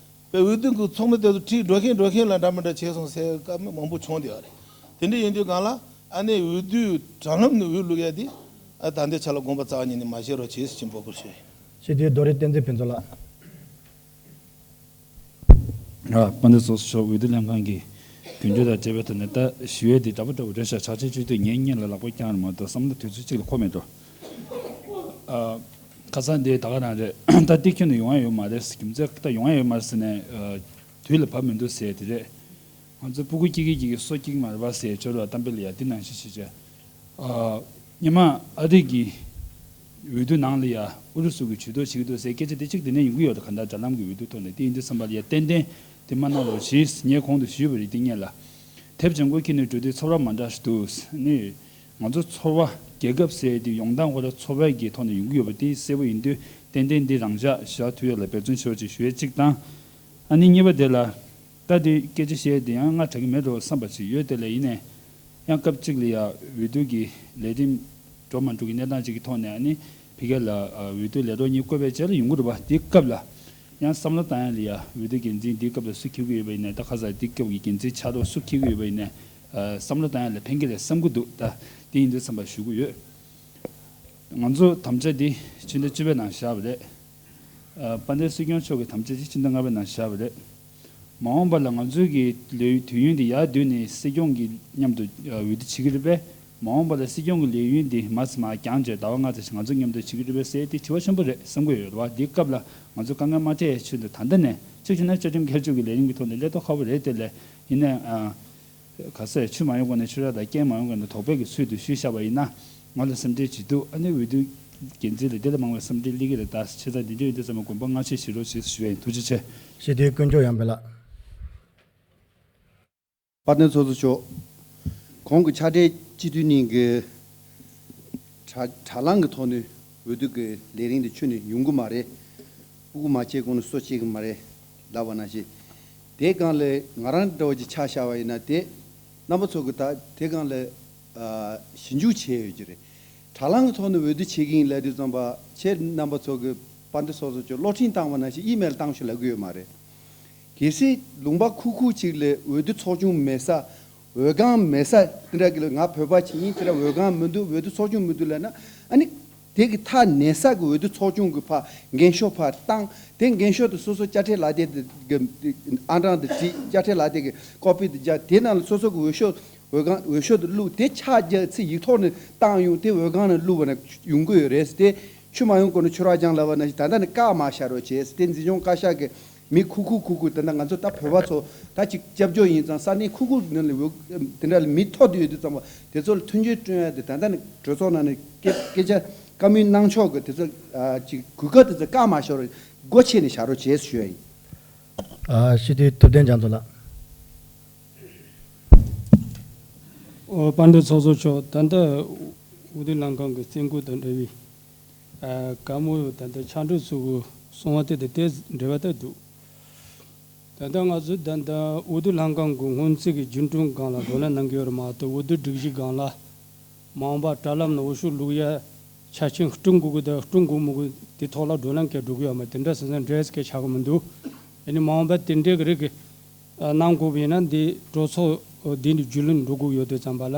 དཔེ་འོས་བསྡུ་གི་ཚོགས་མི་དེ་ཚོ་ཁྲིད་འགྲོ་གིན་འགྲོ་གིན་ལ་འདྲ་མི་འདྲ་བྱས་སོང་ཟེར་བཀའ་མོལ་མང་པོ་བྱུང་བསྡད་པ་རེད། དེ་འདྲ་ཡིན་དུས་སྒང་ལ་ཨ་ནི་འོས་བསྡུ་དྲ་ལམ་ནས་འོས་བླུག་ཡ་དེ་ཨ་ད་ལྟའི་ཆ་ལ་དགོངས་པ་རྩ་བ་ཉིད་ནས་མ་བཞེས་རོགས་བྱེད་ཟེར་འབོད་སྐུལ་ཞུ་ཡ་ཡིན། ཞེས་དེའི་རྡོ་རིང་བསྟན་འཛིན་ཕུན་ཚོགས་ལགས། ཨ། དཔལ་ལྡན་ཚོགས་གཙོ་མཆོག་འོས་བསྡུ་ལྷན་ཁང་གི་རྒྱུན་སྤྱོད་དང་འབྲེལ་བའི་ཐོག་ནས། ད་ཞུ་ཡས་འདི་འདྲ་པོ་འདྲ་པོ་རེད་ཤག་ཕྱག་ཕྱིད་སྤྱི་འཐུས་ངེད་གཉིས་ལ་ལག་པ་བརྐྱངས་རེད་མ་གཏོགས། བསམ་བློ་དུས་ཚོད་གཅིག་ལ་འཁོར་མེད་འགྲོ། ཨ། ཁ་སང་འདི་ད་ག་རང་རེད། ད་ཏིག་ཁྱོན་ནས་ཡོང་ཡ་ཡོད་མ་རེད། རྒྱུ་མཚན་ད་ཡོང་ཡ་ཡོད་མ་རེད་ཟེར་ནས། ཨ། དུས་ལ་བབ་མི་འདུག་ཟེར་དེ་རེད། ང་ཚོ་སྤུ་གུ་སྐྱེ་གི་སྐྱེ་གི་སོ་སྐྱེ་གི་མ་རེད་པ་ཟེར། ཇོ་རུ་བ་གཏམ་དཔེ་ལ་ཡ་འདི་ནང་བཞིན་བྱེད་བྱས། ཨ། སྔོན་མ་ཨ་རི་གི་འོས་བསྡུ་ནང་ལ་ཡ་ཨུ་རུ་སུ་གིས་ཇུས་གཏོགས་བྱེད་ཀྱི་འདུག་ཟེར་སྐད་ཆ་དེ་གཅིག་དེ་ནས་ཡོང་གི་ཡོད་རེད། གང་ལྟར་དྲ་ལམ་གྱི་འོས་བསྡུ་ཐོག་ནས། དེ་ཡིན་དུས་ཙམ་པ་ལ་ཡ་ཏན་ཏན་དེ་མ་གནང་རོགས་བྱེད། ངས་གོང་དུ་ཞུས་པ་རེད། དེ་སྔོན་ལ། དེབ་ལྗང་ཁུ་འཁྱེར་ནས་འགྲོ་དུས་ཚོར་བ་མ་འདྲ་ཞིག་འདུག་ནི། ང་ཚོ་ཚོར་བ། རྒྱལ་ཁབ་ཟེར་དེ་ཡོང་སྟངས་ཁོ་རང་ཚོར་བའི་གི་ཐོག་ནས་ཡོང་གི་ཡོད་པ་དེ་གསལ་པོ་ཡིན་དུས། ཏན་ཏན་འདི་རང་འཇགས་བཞག་ཐུབ་ཡ་ལ་འབད་བརྩོན་བྱེད་རོགས་ཅེས་ཞུ་ཡ་གཅིག་དང་། ཨ་ནི་གཉིས་པ་དེ་ལ། ད་དེ་སྐད་ཆ་བཤད་དེ་ཡང་སྔ་དྲགས་ཀྱི་མེད་འགྲོ་བསམ་པ་ཞིག་ཡོད། དེ་ལ་ཡིན་ནའི་ཡང་སྐབས་གཅིག་ལ་ཡ་འོས་བསྡུ་གི་ལས་རིམ་འགྲོ་མ་འགྲོ་གི་གནས་སྟངས་ཅིག་གི་ཐོག་ནས། ཨ་ནི་ཕ་གི་ལ། ཨ། འོས་བསྡུ་ལས་རོགས་གཉིས་བསྐོས་པའི་རྗེས་ལ་ཡོང་གི་རེད་པ། དེའི་སྐབས་ལ་ཡང་བསམ་བློ་བཏང་ཡ་ལ་ཡ། འོས་བསྡུ་འགན་འཛིན་དེའི་སྐབས་ལ་སུ་འཁྱེར་གི་ཡོད་པ་ཡིན་ནའི། ད་ཁ་སང་དེའི་སྐབས་ཀྱི་འགན་འཛིན་ཕྱག་རོགས་སུ་འཁྱེར་གི་ཡོད་པ་ཡིན་ནའི། ཨ། བསམ་བློ་བཏང་ཡ་ལ་ཕན་གི་རེད་བསམ་གི་འདུག་ད་དེ་ཡིན་དུས་ཙམ་པ་ཞུ་གི་ཡོད། ང་ཚོ་དམ་བཅའ་འདི་ཕྱི་ཟླ་བཅུ་པའི་ནང་བཞག་པ་རེད། ཨ། དཔལ་ལྡན་སྲིད་སྐྱོང་མཆོག་གི་དམ་བཅའ་འདི་ཕྱི་ཟླ་ལྔ་པའི་ནང་བཞག་པ་རེད། མ་འོངས་པ་ལ་ང་ཚོའི་གི་ལས་དུས་ཡུན་འདི་ཡར་བསྡུས་ནས་སྲིད་སྐྱོང་གི་མཉམ་དུ། ཨ། འོས་བསྡུ་བྱེད་ཀྱི་རེད་པས། མ་འོངས་པ་ལ་སྲིད་སྐྱོང་གི་ལས་ཡུན་འདི་མར་ཙམ་མར་འགྱངས་བྱས་ཟླ་བ་ལྔ་ཙམ་ཞིག་ང་ཚོ་མཉམ་དུ་བྱེད་ཀྱི་རེད་པས་ཟེར་དེ་དྲི་བ་ཆེན་པོ་རེད་བསམ་གྱི་ཡོད་རེད་པ། འདིའི་སྐབས་ལ་ང་ཚོ་དཀའ་ངལ་མ་འཕྲད་ཡའི་ཆེད་དུ། ད་ལྟ་ནས་གཅིག་བྱས་ན་བཅའ་ཁྲིམས་བསྐྱར་བཅོས་ཀྱི་ལས་རིམ་གྱི་ཐོག་ནས་སླེབས་མདོག་ཁ་པོ་རེད། དེ་ལས་ཡིན་ནའི། ཨ། ག་ཟེར། ཆུ་མ་ཡོང་གོང་ནས་ཆུ་རགས་དང་། རྐྱེན་མ་ཡོང་གོང་ནས་དོགས་པའི་གི་ཚུལ་དུ་ཞུས་བཞག་པ་ཡིན་ན། ང་ལ་སེམས་ཁྲལ་ཅིག་འདུག་ཨ་ནི་འོས་བསྡུ་འགན་འཛིན་ལ་དེ་ལས་མང་བའི་སེམས་ཁྲལ་སླེབས་ཀྱི་རེད། ད་བྱས་ཙང་འདི་འདྲ་ཡིན་དུས་ཙམ་པ་དགོངས་པ་སྔ་ཕྱི་བཞེས་རོགས་ཞེས་ཞུ་ཡ་ཡིན། ཐུགས་རྗེ་ཆེ། ཞེས་དེའི་དཀོན་མཆོག་ཡང་འབེལ་ལགས། དཔལ་ལྡན་ཚོགས་གཙོ་མཆོག་གོང་གི་ཕྱག་སྦྲེལ་སྤྱི་འཐུས་གཉིས་ཀྱི་དྲ་དྲ་ལམ་གྱི་ཐོག་ནས་འོས་བསྡུ་གི་ལས་རིམ་དེ་ཁྱོན་ནས་ཡོང་གི་མ་རེད། སྤུ་གུ་མ་སྐྱེས་གོང་ནས་སོ་སྐྱེ་གི་མ་རེད་ལབ་པ་ནང་བཞིན། དེ་སྒང་ལ་ང་རང་འདྲ་བོ་ཅིག་ཆ་བཞག་པ་ཡིན་ན། དེ་རྣམ་པ་ཚོ་གི་ད་དེ་སྒང་ལ། ཨ། ཞིབ་འཇུག་བྱས་ཡོད་ཀྱི་རེད། དྲ་ལམ་གྱི་ཐོག་ནས་འོས་བསྡུ་བྱེད་ཀྱི་ཡིན་ལབ་དུས་ཙམ་པ། ཁྱེད་རྣམ་པ་ཚོ་གི་དཔལ་ལྡན་ཚོགས་གཙོ་མཆོག་གློག་འཕྲིན་བཏང་བ་ནང་བཞིན་ཨི་མེལ་བཏང་ཤོག་ལབ་ཀྱི་ཡོད་མ་རེད། གལ་སྲིད་ལུང་པ་ཁུག་ཁུག་ཅིག་ལ་འོས་བསྡུ་ཚོགས་ཆུང་མེད་ས། འོས་ཁང་མེད་ས། དེ་འདྲ་གི་ལ། ང་བོད་པ་ཅིག་ཡིན། དེ་འདྲ་འོས་ཁང་མི་འདུག་འོས་བསྡུ་ཚོགས་ཆུང་མི་འདུག་ལབ་ན། ཨ་ནི་དེ་གི་ཐག་ཉེ་ས་གི་འོས་བསྡུ་ཚོགས་ཆུང་གི་ཕར་འགེངས་ཤོག་ཕར་བཏང་། དེ་འགེངས་ཤོག་དེ་སོ་སོ་དཔྱ་ཁྲལ་ལག་དེབ་དེ་གི་ཨང་གྲངས་དེ་བྲིས། དཔྱ་ཁྲལ་ལག་དེབ་གི་ཀོ་པི་དེ་བརྒྱབ། དེ་ནང་ལ་སོ་སོ་གི་འོས་ཤོག་འོས་ཁང་འོས་ཤོག་དེ་བླུགས། དེ་ཆག་རྒྱག་ཚེ་ཡིག་ཐོག་ནས་བཏང་ཡོང་། དེ་འོས་ཁང་ནང་བླུགས་པ་ན་ཡོང་གི་ཡོད་རེད། དེ་ཆུ་མ་ཡོང་གོང་ནས་ཆུ་རགས་རྒྱང་ལབ་པ་ནང་བཞིན། ད་ལྟ་ནས་བཀག་མ་བཞག་རོགས་བྱེད། དེ་འཛིན་སྐྱོང་བཀའ་ཤག་གི་མི་ཁུག་ཁུག་ཁུག་ཁུག་ད་ལྟ་ང་ཚོ་ད་བོད་པ་ཚོ་ད་ཅིག་སྐྱབས་བཅོལ་ཡིན་ཙང་། ས་གནས་ཁུག་ཁུག་ནང་ལ་འོས་དེ་འདྲ་ལ་མི་ཐོག་དེ་ཡོད་དུས་ཙམ་པ། དེ་ཚོ་ལ་མཐུན་རྐྱེན་བསྐྲུན་ཡ་དེ། ད་ལྟ་ནས་གྲོས་ཚོགས་ནང་ནས་སྐད་སྐད་ཆ་བཀའ་མོལ་གནང་ཕྱོགས་ཀྱི་དེ་ཚོ། ཨ། ཅིག་གོ་སྐབས་དེ་ཚོ་བཀག་མ་བཞག་རོགས། སྒོ་ཕྱེ་ནས་བཞག་རོགས་བྱེད་ཞུ་ཡ་ཡིན། ཨ། སྤྱི་འཐུས་ཐུབ་བསྟན་རྒྱ་མཚོ་ལགས། ཨོ། དཔལ་ལྡན་ཚོགས་གཙོ་མཆོག་ད་ལྟ་འོས་བསྡུ་ལྷན་ཁང་གི་བཙུན་སྐུ་དང་འབྲེལ་བའི། ཨ། བཀའ་མོལ། ད་ལྟ་ཕྱག་འབྲེལ་ཚོགས་གཙོས་གསུངས་པ་དེ་དང་དེ་འབྲེལ་བ་ད་འདུག་ད་ལྟ་ང་ཚོ་ད་ལྟ་འོས་བསྡུ་ལྷན་ཁང་གི་སྔོན་རྩིས་ཀྱི་རྒྱུན་གྲོན་སྒང་ལ་བགྲོ་གླེང་གནང་གི་ཡོད་རེད་མ་གཏོགས། འོས་བསྡུ་སྒྲིག་གཞི་སྒང་ལ། མ་འོངས་པ་དྲ་ལམ་ནང་འོས་ཤོག་བླུག་ཡ་ཆ་རྐྱེན་བསྐྲུན་དགོས་ཀྱི་དང་བསྐྲུན་དགོས་མི་དགོས་དེ་ཐོག་ལ་བགྲོ་གླེང་གང་ཡང་འགྲོ་གི་ཡོད་མ་རེད། དེ་འདྲ་སོང་ཙང་འབྲེལ་ཡོད་གང་ཡང་ཆགས་ཀྱི་མི་འདུག་ཨ་ནི་མ་འོངས་པ་དེ་འདྲའི་གི་རིགས་ཀྱི་གནང་དགོས་པ་ཡིན་ན། འདི་གྲོས་ཚོགས་འདི་ནས་རྒྱུས་ལོན་འགྲོ་དགོས་ཡོད་དུས་ཙམ་པ་ལ།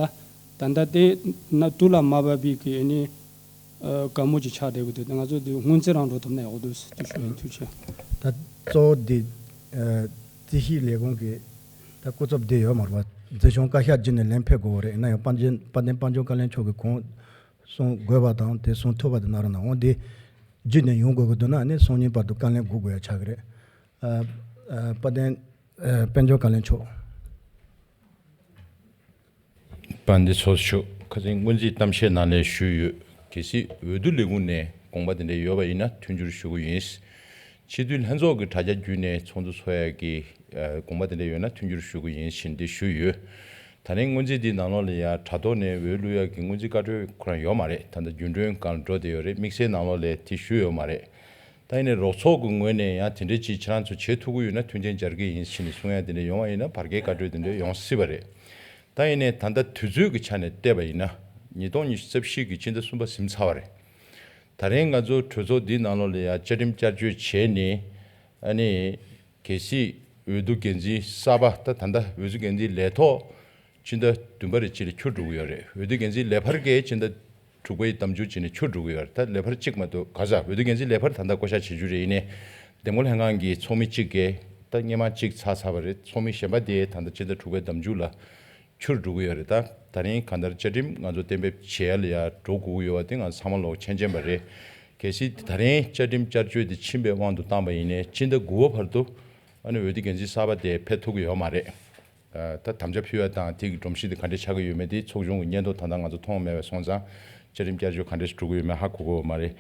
ད་ལྟ་དེ་ན་དུས་ལ་མ་བབས་པའི་གི་ཨ་ནི་བཀའ་མོལ་ཅིག་ཆགས་བསྡད་ཀྱི་འདུག་དེ་ང་ཚོ་དེ་སྔོན་རྩིས་རང་འགྲོ་ཐུབ་ན་ཡག་པོ་འདུག་ཟེར་དེ་ཞུ་ཡིན། ཐུགས་རྗེ་ཆེ། ད་གཙོ་བོ་འདི། ཨ། རྩིས་ཞིབ་ལས་ཁུངས་ཀྱི་ད་སྐུ་ཚབ་དེ་ཡོད་མ་རེད་པ། འཛིན་སྐྱོང་བཀའ་ཤག་བརྒྱུད་ནས་ལན་ཕེབས་དགོས་པ་རེད། ཡིན་ན་ཡང་དཔལ་ལྡན་དཔལ་ལྡན་དཔལ་འབྱོར་བཀའ་བློན་མཆོག་གིས་གོང་གསུང་དགོས་པ་དང་དེ་གསུང་ཐུབ་པ་དེ་གནང་རོགས་གནང་། འོ་དེ་བརྒྱུད་ནས་ཡོང་དགོས་ཀྱི་འདུག་ན་ནི་སང་ཉིན་བར་དུ་བཀའ་ལན་སྒུག་དགོས་ཡ་ཆགས་ཀྱི་རེད། ཨ། ཨ། དཔལ་ལྡན། ཨ། དཔལ་འབྱོར་བཀའ་བློན་མཆོག་དཔལ་ལྡན་ཚོགས་གཙོ་མཆོག་ཁ་སང་སྔོན་རྩིས་གཏམ་བཤད་ནང་ལ་ཞུས་ཡོད། གལ་སྲིད་འོས་བསྡུ་ལས་ཁུངས་ནས་དགོངས་པ་དེ་འདྲ་ཡོད་པ་ཡིན་ན་མཐུན་འགྱུར་ཞུ་གི་ཡིན། སྤྱི་འཐུས་ལྷན་ཚོགས་ཀྱི་དྲ་རྒྱ་བརྒྱུད་ནས་ཚོགས་འདུ་ཚོགས་ཡག་གི། ཨ། དགོངས་པ་དེ་འདྲ་ཡོད་ན་མཐུན་འགྱུར་ཞུ་གི་ཡིན་ཞེས་འདི་ཞུས་ཡོད། ད་རིང་སྔོན་རྩིས་འདི་ནང་ལོགས་ལ་ཡང་དྲ་ཐོག་ནས་འོས་བླུག་ཡག་གི་སྔོན་རྩིས་བཀའ་འཁྲོལ་ཁོ་རང་ཡོད་མ་རེད། ད་ལྟ་རྒྱུན་གྲོན་སྒང་འགྲོ་བསྡད་ཡོད་རེད། དམིགས་བསལ་ནང་ལོགས་ལ་དེ་ཞུས་ཡོད་མ་རེད། ད་ཡིན་ནའི་རོགས་ཚོགས་ཀྱི་ངོས་ནས་ཡང་དེ་འདྲ་ཅིག་ཁྱེད་རང་ཚོ་བྱེད་ཐུབ་ཀྱི་ཡོད་ན་མཐུན་རྐྱེན་སྦྱར་གྱི་ཡིན་ཞེས་ནས་གསུང་ཡག་དེ་འདྲ་ཡོང་བ་ཡིན་ན་བར་བརྒལ་བཀའ་འཁྲོལ་དེ་འདྲ་ཡོང་སྲིད་པ་རེད། ད་ཡིན་ནའི་ད་ལྟ་དུས་ཚོད་ཀྱི་ཆ་ནས་བལྟས་པ་ཡིན་ན། ཉིས་སྟོང་ཉི་ཤུ་རྩ་བཞི་གི་སྤྱི་ཟླ་གསུམ་པ་ཟིན་ཚར་བ་རེད། ད་རིང་ང་ཚོ་གྲོས་ཚོགས་འདིའི་ནང་ལོགས་ལ་ཡང་བཅའ་ཁྲིམས་བསྐྱར་བཅོས་བྱས་ནས། ཨ་ནི་གལ་སྲིད་འོས་བསྡུ་འགན་འཛིན་གསར་པ། ད་ད་ལྟ་འོས་བསྡུ་འགན་འཛིན་ལས་ཐོག་སྤྱི་ཟླ་བདུན་པ་རེ་གཅིག་ལ་འཁྱུར་འགྲོ་གི་ཡོད་རེད། འོས་བསྡུ་འགན་འཛིན་ལས་འཕར་གྱི་སྤྱི་ཟླ་ དྲུག་པའི་ཟླ་མཇུག་ཅིག་ནས་འཁྱུར་འགྲོ་གི་ཡོད་རེད། ད་ལས་འཕར་གཅིག་མ་གཏོགས། ག་ས་འོས་བསྡུ་འགན་འཛིན་ལས་འཕར་ད་ལྟ་བསྐོ་བཞག་བྱེད་རྒྱུ་རེད། ཡིན་ནའི་འདེམས་བསྐོ་ལྷན་ཁང་གི་ཚོགས་མི་གཅིག་གིས་ད་སྔོན་མ་གཅིག་ཚར་ཚར་བ་རེད། ཚོགས་མི་གཞན་པ་དེ་ད་ལྟ་སྤྱི་ཟླ་དྲུག་པའི་ཟླ་མཇུག་ལ་འཁྱུར་འགྲོ་གི་ཡོད་རེད། ད་ད་རིང་གང་ལྟར་བཅའ་ཁྲིམས་ང་ཚོ་གཏན་འབེབས་བྱེད་ཡ་ལ་ཡ་འགྲོ་དགོས་ཀྱི་ཡོད་པ་དེ་ང་ཚོ་ཚང་མ་ལོག་མཁྱེན་མཁྱེན་པ་རེད། གལ་སྲིད་ད་རིང་བཅའ་ཁྲིམས་བསྐྱར་བཅོས་དེ་ཕྱིན་པའི་དབང་དུ་བཏང་པ་ཡིན་ནའི་སྤྱི་ཟླ་དགུ་པ་བར་དུ་ཨ་ནི་འོས་བསྡུ་འགན་འཛིན་གསར་པ་དེ་ཕེབས་ཐུབ་ཀྱི་ཡོད་མ་རེད། ད་དམ་བཅའ་ཕུལ་བ་དང་དེ་གི་སྒྲོམ་གཞི་དེ་ག་འདྲས་ཆགས་ཀྱི་ཡོད་མེད་དེ་ཚོགས་ཆུང་གི་སྙན་ཐོ་ད་ལྟ་ང་ཚོ་མཐོང་མེད་པ་སོང་ཙང་བཅའ་ཁྲིམས་བསྐྱར་བཅོས་ག་འདྲས་འགྲོ་གི་ཡོད་མེད་ཧ་གོ་གི་ཡོད་མ་རེད།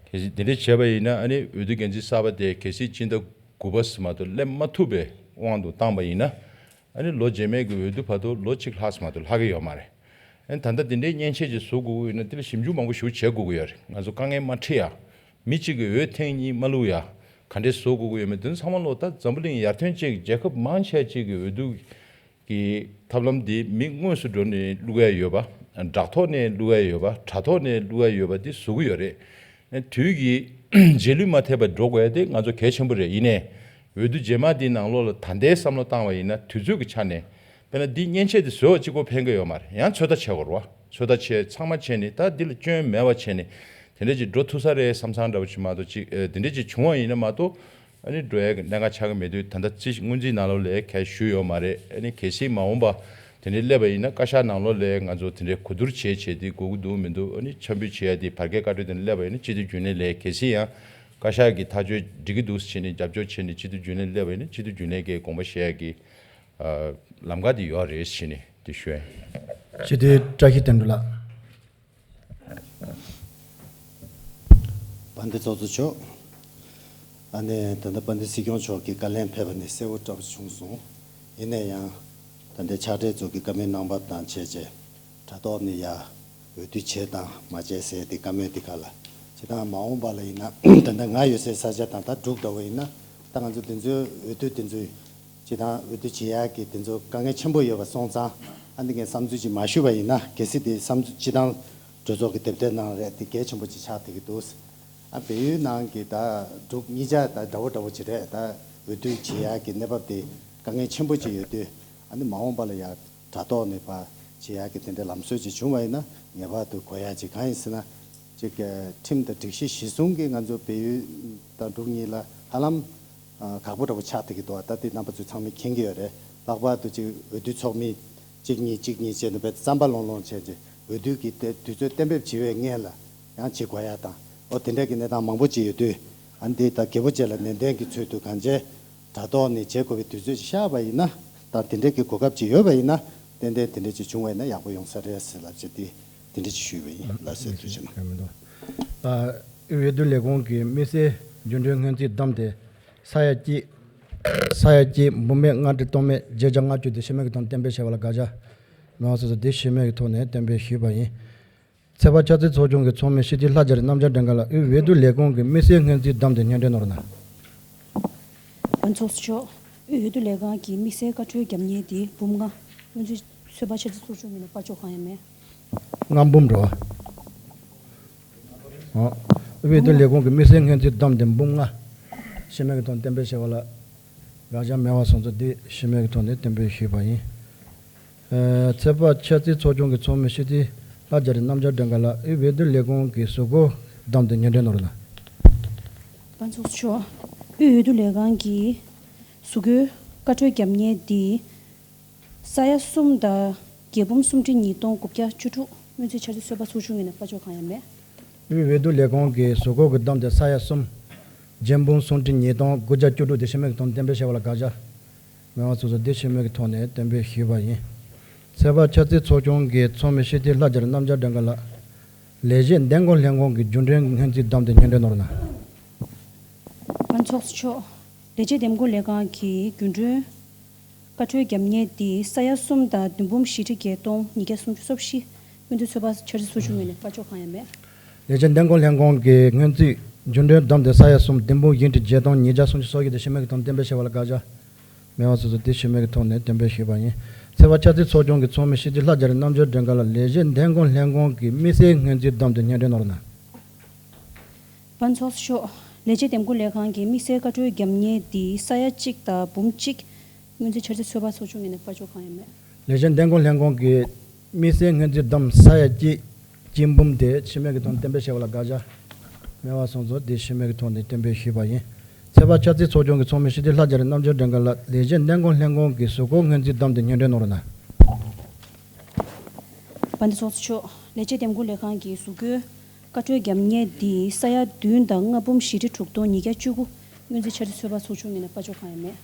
གལ་སྲིད་དེ་འདྲས་བྱས་པ་ཡིན་ན་ཨ་ནི་འོས་བསྡུ་འགན་འཛིན་གསར་པ་དེ་གལ་སྲིད་སྤྱི་ཟླ་དགུ་པ་ཙམ་མ་གཏོགས་སླེབས་མ་ཐུབ་པའི་དབང་དུ་བཏང་པ་ཡིན་ན། ཨ་ནི་ལོ་རྗེས་མའི་གི་འོས་བསྡུ་བར་དུ་ལོ་གཅིག་ལྷག་ཙམ་མ་གཏོགས་ལྷག་གི་ཡོད་མ་རེད། ཨ་ནི་ད་ལྟ་དེ་འདྲའི་མཉེན་ཆས་ཅིག་བཟོ་དགོས་ཀྱི་ཡོད་ན་དེ་ལ་ཞིབ་འཇུག་མང་པོ་ཞིག་བྱེད་དགོས་ཀྱི་ཡོད་རེད། ང་ཚོ་དཀའ་ངལ་མ་འཕྲད་ཡ། མི་གཅིག་གི་འོས་ཐེངས་གཉིས་མ་བླུག་ཡ། ག་འདྲས་བཟོ་དགོས་ཀྱི་ཡོད་མེད་དེ་ཚང་མ་ལོག་ད་འཛམ་བུ་གླིང་ཡར་ཐོན་ཅན་གྱི་རྒྱལ་ཁབ་མང་ཆེ་ཅིག་གི་འོས་བསྡུ་གི་ཐབས་ལམ་འདི་མི་དངོས་སུ་འགྲོ་ནས་བླུག་ཡ་ཡོད་པ། བསྒྲགས་ཐོག་ནས་བླུག་ཡ་ཡོད་པ། དྲ་ཐོག་ནས་བླུག་ཡ་ཡོད་པ་འདི་བཟོ་གི་ཡོད་རེད། དུས་ཀྱི་རྗེས་ལུས་མ་ཐེབས་པར་འགྲོ་དགོས་ཡ་དེ་ང་ཚོ་གལ་ཆེན་པོ་རེད། ཡིན་ནའི་འོས་བསྡུ་རྗེས་མ་འདིའི་ནང་ལོགས་ལ་ད་ལྟའི་བསམ་བློ་བཏང་བ་ཡིན་ན་དུས་ཚོད་ཀྱི་ཆ་ནས་དཔེར་ན་འདི་མཉེན་ཆས་འདི་བཟོས་པ་གཅིག་པོ་ཕན་གི་ཡོད་མ་རེད། ཡང་ཚོད་ལྟ་བྱེད་དགོས་རེད་བ། ཚོད་ལྟ་བྱས་ཚང་མ་བྱས་ནས་ད་འདི་ལ་སྐྱོན་མེད་པ་བྱས་ནས་དེ་འདྲ་ཅིག་འགྲོ་ཐུབ་ས་རེད་བསམ་བསམ་འདྲ་པོ་ཅིག་མ་གཏོགས་ཅིག་ཨེ་དེ་འདྲ་ཅིག་བྱུང་བ་ཡིན་ན་མ་གཏོགས། ཨ་ནི་འགྲོ་ཡ་གི་གནད་འགག་ཆགས་ཀྱི་མེད་དུས་ད་ལྟ་རྩིས་སྔོན་རྩིས་ནང་ལོགས་ལ་གལ་ཞུས་ཡོད་མ་རེད། ཨ་ནི་གལ་སྲིད་མ་འོངས་པ་དེ་འདྲའི་སླེབས་པ་ཡིན་ན་བཀའ་ཤག་ནང་ལོགས་ལ་ང་ཚོ་དེ་འདྲའི་གོ་བསྡུར་བྱས་བྱས་དེ་དགོས་ཀྱི་འདུག་མི་འདུག་ཨ་ནི་འཆམ་འབུལ་བྱེད་ཡ་དེ་བར་བརྒལ་བཀའ་འཁྲོལ་དེ་འདྲ་སླེབས་པ་ཡིན་ན་སྤྱི་འཐུས་རྒྱུན་ལས་ལ་གལ་སྲིད་ཡང་བཀའ་ཤག་གི་ཐག་གཅོད་འགྲིག་གི་འདུག་ཟེར་བྱས་ནས་རྒྱབ་སྐྱོར་བྱས་ནས་སྤྱི་འཐུས་རྒྱུན་ལས་སླེབས་པ་ཡིན་ན་སྤྱི་འཐུས་རྒྱུན་ལས་ཀྱི་དགོངས་པ་བཞེས་ཡ་གི་ཨ་ལམ་ཁ་དེ་ཡོད་རེད་ཟེར་ནས་དེ་ཞུ་ཡ་ཡིན། སྤྱི་འཐུས་བཀྲ་ཤིས་དོན་གྲུབ་ལགས། དཔལ་ལྡན་ཚོགས་གཙོ་མཆོག་ཨ་ནི་ད་ལྟ་དཔལ་ལྡན་སྲིད་སྐྱོང་མཆོག་གི་བཀའ་ལན་ཕེབས་པ་ནི་གསལ་པོ་འདྲ་པོ་བྱུང་སོང་། ཡིན་ན་ཡང་ད་ལྟའི་ཕྱག་སྦྲེལ་ཚོ་གི་བཀའ་མོལ་གནང་བ་དང་བྱས་རྗེས་དྲ་ཐོག་ནས་ཡ་འོས་བསྡུ་བྱས་དང་མ་བྱས་ཟེར་དེ་བཀའ་མོལ་དེ་ག་ལ་བྱེད་སྟངས་མ་འོངས་པ་ལ་ཡིན་ན་ད་ལྟ་ང་ཡོད་སའི་ས་ཆ་དང་ད་འབྲུག་འདྲ་བོ་ཡིན་ན་ད་ང་ཚོ་དེ་ཚོའི་འོས་བསྡུ་དེ་ཚོའི་སྤྱི་བཏང་འོས་བསྡུ་བྱེད་ཡག་གི་དེ་ཚོ་དཀའ་ངལ་ཆེན་པོ་ཡོད་པ་སོང་ཙང་ཨ་འདི་ངས་བསམ་ཚུལ་ཅིག་མ་ཞུས་པ་ཡིན་ན་གལ་སྲིད་དེ་བསམ་ཚུལ་སྤྱི་བཏང་གྲོས་ཚོགས་ཀྱི་དེབ་ཐེར་ནང་རེད་དེ་གལ་ཆེན་པོ་ཅིག་ཆགས་བསྡད་ཀྱི་འདུག་ཨ་བལ་ཡུལ་ནང་གི་ད་འབྲུག་གཉིས་ཆ་ད་འདྲ་བོ་འདྲ་བོ་ཅིག་རེད། ད་འོས་བསྡུ་བྱེད་ཡག་གི་གནས་བབ་དེ་དཀའ་ངལ་ཆེན་པོ་ཅིག་ཡོད་དུས་ཨ་འདི་མ་འོངས་པ་ལ་ཡ་དྲ་ཐོག་ནས་ཕར་བྱེད་ཡག་གི་དེ་འདྲའི་ལམ་སྲོལ་ཅིག་བྱུང་བ་ཡིན་ན་ངེས་པར་དུ་གོ་ཡག་ཅིག་གང་ཡིན་ཟེར་ན་ཅིག་ཁྲིམས་དང་སྒྲིག་གཞི་གཞིར་བཟུང་གི་ང་ཚོ་བལ་ཡུལ་དང་འབྲུག་གཉིས་ལ་ཧ་ལམ། ཨ་ཁག་པོ་འདྲ་པོ་ཆགས་བསྡད་ཀྱི་འདུག་ད་དེ་རྣམ་པ་ཚོས་ཚང་མས་མཁྱེན་གྱི་ཡོད་རེད། ལྷག་པར་དུ་ཅིག་འོས་བསྡུ་ཚོགས་མི་གཅིག་གཉིས་གཅིག་གཉིས་བྱས་ནས་བས་རྩམ་པ་ལོང་ལོང་བྱས་ཅིག་འོས་བསྡུ་གི་དེ་དུས་ཚོད་གཏན་འབེབས་བྱེད་པའི་སྔོན་ལ་ཡང་བྱེད་དགོས་ཡ་དང་ཨོ་དེ་འདྲ་གི་གནས་སྟངས་མང་པོ་ཅིག་ཡོད་དུས་ཨ་ནི་དེ་ད་རྒྱལ་པོ་བཅས་ལ་ནན་ཏན་གྱི་ཚུལ་དུ་གང་བྱས་དྲ་ཐོག་ནས་བྱེད་དགོས་པའི་དུས་ཚོད་ཅིག་ཤར་བ་ཡིན་ན་ད་དེ་འདྲ་གི་གོ་སྐབས་ཅིག་ཡོད་པ་ཡིན་ན་ཏན་ཏན་དེ་འདྲ་ཅིག་བྱུང་བ་ཡིན་ན་ཡག་པོ་ཡོང་ས་རེད་ཟེར་ལབ་བྱས་དེ་དེ་འདྲ་ཅིག་ཞུས་པ་ཡིན་ལགས་སོ། ཐུགས་རྗེ་ཆེ་གནང་། ཨ་འོས་བསྡུ་ལས་ཁུངས་ཀྱི་དམིགས་བསལ་རྒྱུན་གྲོན་སྔོན་རྩིས་བདམས་ཏེ། ས་ཡ་གཅིག་ས་ཡ་གཅིག་འབུམ་མེད་ལྔ་ཁྲི་སྟོང་མེད་བརྒྱད་བརྒྱ་ལྔ་བཅུ་དེ་ཤེས་མེད་ཀྱི་ཐོག་གཏན་འབེབས་བྱས་པ་ལ་དགག་བྱ་མེད་པ་སོ་སོ་དེ་ཤེས་མེད་ཀྱི་ཐོག་ནས་གཏན་འབེབས་ཞུས་པ་ཡིན། ཚོད་དཔག་ཆ་རྩིས་ཚོགས་ཆུང་གི་ཚོགས་མི་སྤྱི་འཐུས་ལྷ་རྒྱ་རི་རྣམ་རྒྱལ་སྒྲོལ་དཀར་ལགས་དབུས་འོས་བསྡུ་ལས་ཁུངས་ཀྱི་དམིགས་བསལ་སྔོན་རྩིས་བདམས་ཏེ་སྙན་སྒྲོན་གནང་རོགས་གནང་། ཨ་ཚོགས་གཙོ་མཆོག་དབུས་འོས་བསྡུ་ལས་ཁང་གི་དམིགས་བསལ་བཀའ་འཁྲོལ་རྒྱབ་གཉེར་དེ་འབུམ་ལྔ། སྔོན་རྩིས་ཚོད་དཔག་ཆ་རྩིས་ཚོགས་ཆུང་ངོས་ནས་པར་འཇོག་གང་ཡང་མེད། ལྔ་འབུམ་རེད་བ། ཨོ། དབུས་འོས་བསྡུ་ལས་ཁུངས་ཀྱི་དམིགས་བསལ་སྔོན་རྩིས་བདམས་ཏེ་འབུམ་ལྔ། ཤེས་མེད་ཀྱི་ཐོག་གཏན་འབེབས་བྱས་པ་ལ། དགག་བྱ་མེད་པ་སོང་ཙང་འདི་ཤེས་མེད་ཀྱི་ཐོག་ནས་གཏན་འབེབས་ཞུས་པ་ཡིན། ཨ་ཚོད་དཔག་ཆ་རྩིས་ཚོགས་ཆུང་གི་ཚོགས་མི་སྤྱི་འཐུས་ལྷ་རྒྱ་རི་རྣམ་རྒྱལ་སྒྲོལ་དཀར་ལགས་དབུས་འོས་བསྡུ་ལས་ཁུངས་ཀྱི་གཟུགས་སྐོར་བདམས་ཏེ་སྙན་སྒྲོན་གནང་རོགས་གནང་། ཨ་ཚོགས་གཙོ་མཆོག་དབུས་འོས་བསྡུ་ལས་ཁང་གི་གཟུགས་སྐོར་བཀའ་འཁྲོལ་རྒྱབ་གཉེར་འདི། ས་ཡ་གསུམ་དང་བརྒྱད་འབུམ་སུམ་ཁྲི་ཉིས་སྟོང་དགུ་བརྒྱ་བཅུ་དྲུག་སྔོན་རྩིས་ཆ་རྩིས་ཚོད་དཔག་ཚོགས་ཆུང་ངོས་ནས་པར་འཇོག་གང་ཡང་མེད། དབུས་འོས་བསྡུ་ལས་ཁུངས་ཀྱི་གཟུགས་སྐོར་གྱི་བདམས་ཏེ་ས་ཡ་གསུམ། བརྒྱད་འབུམ་སུམ་ཁྲི་ཉིས་སྟོང་དགུ་བརྒྱ་བཅུ་དྲུག་དེ་ཤེས་མེད་ཀྱི་ཐོག་གཏན་འབེབས་བྱས་པ་ལ་དགག་བྱ་མེད་པ་སོ་སོ་དེ་ཤེས་མེད་ཀྱི་ཐོག་ནས་གཏན་འབེབས་ཞུས་པ་ཡིན། ཚོད་དཔག་ཆ་རྩིས་ཚོགས་ཆུང་གི་ཚོགས་མི་སྤྱི་འཐུས་ལྷ་རྒྱ་རི་རྣམ་རྒྱལ་སྒྲོལ་དཀར་ལགས། ལས་བྱེད་འདེམས་བསྐོ་ལྷན་ཁང་གི་རྒྱུན་གྲོན་སྔོན་རྩིས་བདམས་ཏེ་སྙན་སྒྲོན་གནང་རོགས་གནང་། ཨ་ཚོགས་གཙོ་མཆོག་ལས་བྱེད་འདེམས་བསྐོ་ལས་ཁང་གི་རྒྱུན་གྲོན། བཀའ་འཁྲོལ་རྒྱབ་གཉེར་འདི་ས་ཡ་གསུམ་དང་བདུན་འབུམ་བཞི་ཁྲི་བརྒྱད་སྟོང་ཉིས་བརྒྱ་སུམ་ཅུ་སོ་བཞི། སྔོན་རྩིས་ཚོད་དཔག་འཆར་གཞི་ཚོགས་ཆུང་ངོས་ནས་པར་འཇོག་གང་ཡང་མེད། ལས་བྱེད་འདེམས་བསྐོ་ལྷན་ཁང་གི་སྔོན་རྩིས་རྒྱུན་གྲོན་བདམས་ཏེ་ས་ཡ་གསུམ་བདུན་འབུམ་བཞི་ཁྲི་བརྒྱད་སྟོང་ཉིས་བརྒྱ་སུམ་ཅུ་སོ་བཞི་དེ་ཤེས་མེད་ཀྱི་ཐོག་གཏན་འབེབས་བྱས་པ་ལ་དགག་བྱ་མེད་པ་སོ་སོ་དེ་ཤེས་མེད་ཀྱི་ཐོག་ནས་གཏན་འབེབས་ཞུས་པ་ཡིན། ཚོད་དཔག་འཆར་རྩིས་ཚོགས་ཆུང་གི་ཚོགས་མི་སྤྱི་འཐུས་ལྷ་རྒྱ་རི་རྣམ་རྒྱལ་སྒྲོལ་དཀར་ལགས་ལས་བྱེད་འདེམས་བསྐོ་ལྷན་ཁང་གི་དམིགས་བསལ་སྔོན་རྩིས་བདམས་ཏེ་སྙན་སྒྲོན་གནང་རོགས་གནང་། ཨ་ཚོགས་གཙོ་མཆོག་ལས་བྱེད་འདེམས་བསྐོ་ལས་ཁང་གི་དམིགས་བསལ་བཀའ་འཁྲོལ་རྒྱབ་གཉེར་འདི་ས་ཡ་གཅིག་དང་འབུམ་གཅིག་སྔོན་རྩིས་འཆར་རྩིས་ཚོད་དཔག་ཚོགས་ཆུང་ངོས་ནས་པར་འཇོག་གང་ཡང་མེད། ལས་བྱེད་འདེམས་བསྐོ་ལྷན་ཁང་གི་དམིགས་བསལ་སྔོན་རྩིས་བདམས་ས་ཡ་གཅིག་སྐྱིན་འབུམ་དེ་སྤྱི་མོས་ཀྱི་ཐོག་ནས་གཏན་འབེབས་བྱས་པ་ལ་དགག་བྱ་མེད་པ་སོང་ཙང་དེ་སྤྱི་མོས་ཀྱི་ཐོག་ནས་གཏན་འབེབས་ཞུས་པ་ཡིན། ཚོད་དཔག་འཆར་རྩིས་ཚོགས་ཆུང་གི་ཚོགས་མི་སྤྱི་འཐུས་ལྷ་རྒྱ་རི་རྣམ་རྒྱལ་སྒྲོལ་དཀར་ལགས་ལས་བྱེད་གནས་སྐོར་ལྷན་ཁང་གི་གཟུགས་སྐོར་སྔོན་རྩིས་བདམས་ཏེ་སྙན་སྒྲོན་གནང་རོགས་གནང་། དཔལ་ལྡན་ཚོགས་གཙོ་མཆོག་ལས་བྱེད་འདེམས་བསྐོ་ལས་ཁང་གི་གཟུགས་སྐོར་བཀའ་འཁྲོལ་རྒྱབ་གཉེར་འདི་ས་ཡ་བདུན་དང་ལྔ་འབུམ་བཞི་ཁྲི་དྲུག་སྟོང་ཉིས་བརྒྱ་བཅུ་དགུ། སྔོན་རྩིས་འཆར་རྩིས་ཚོད་དཔག་ཚོགས་ཆུང་ངོས་ནས་དཔར་འབྱོར་གང་ཡང་མེད།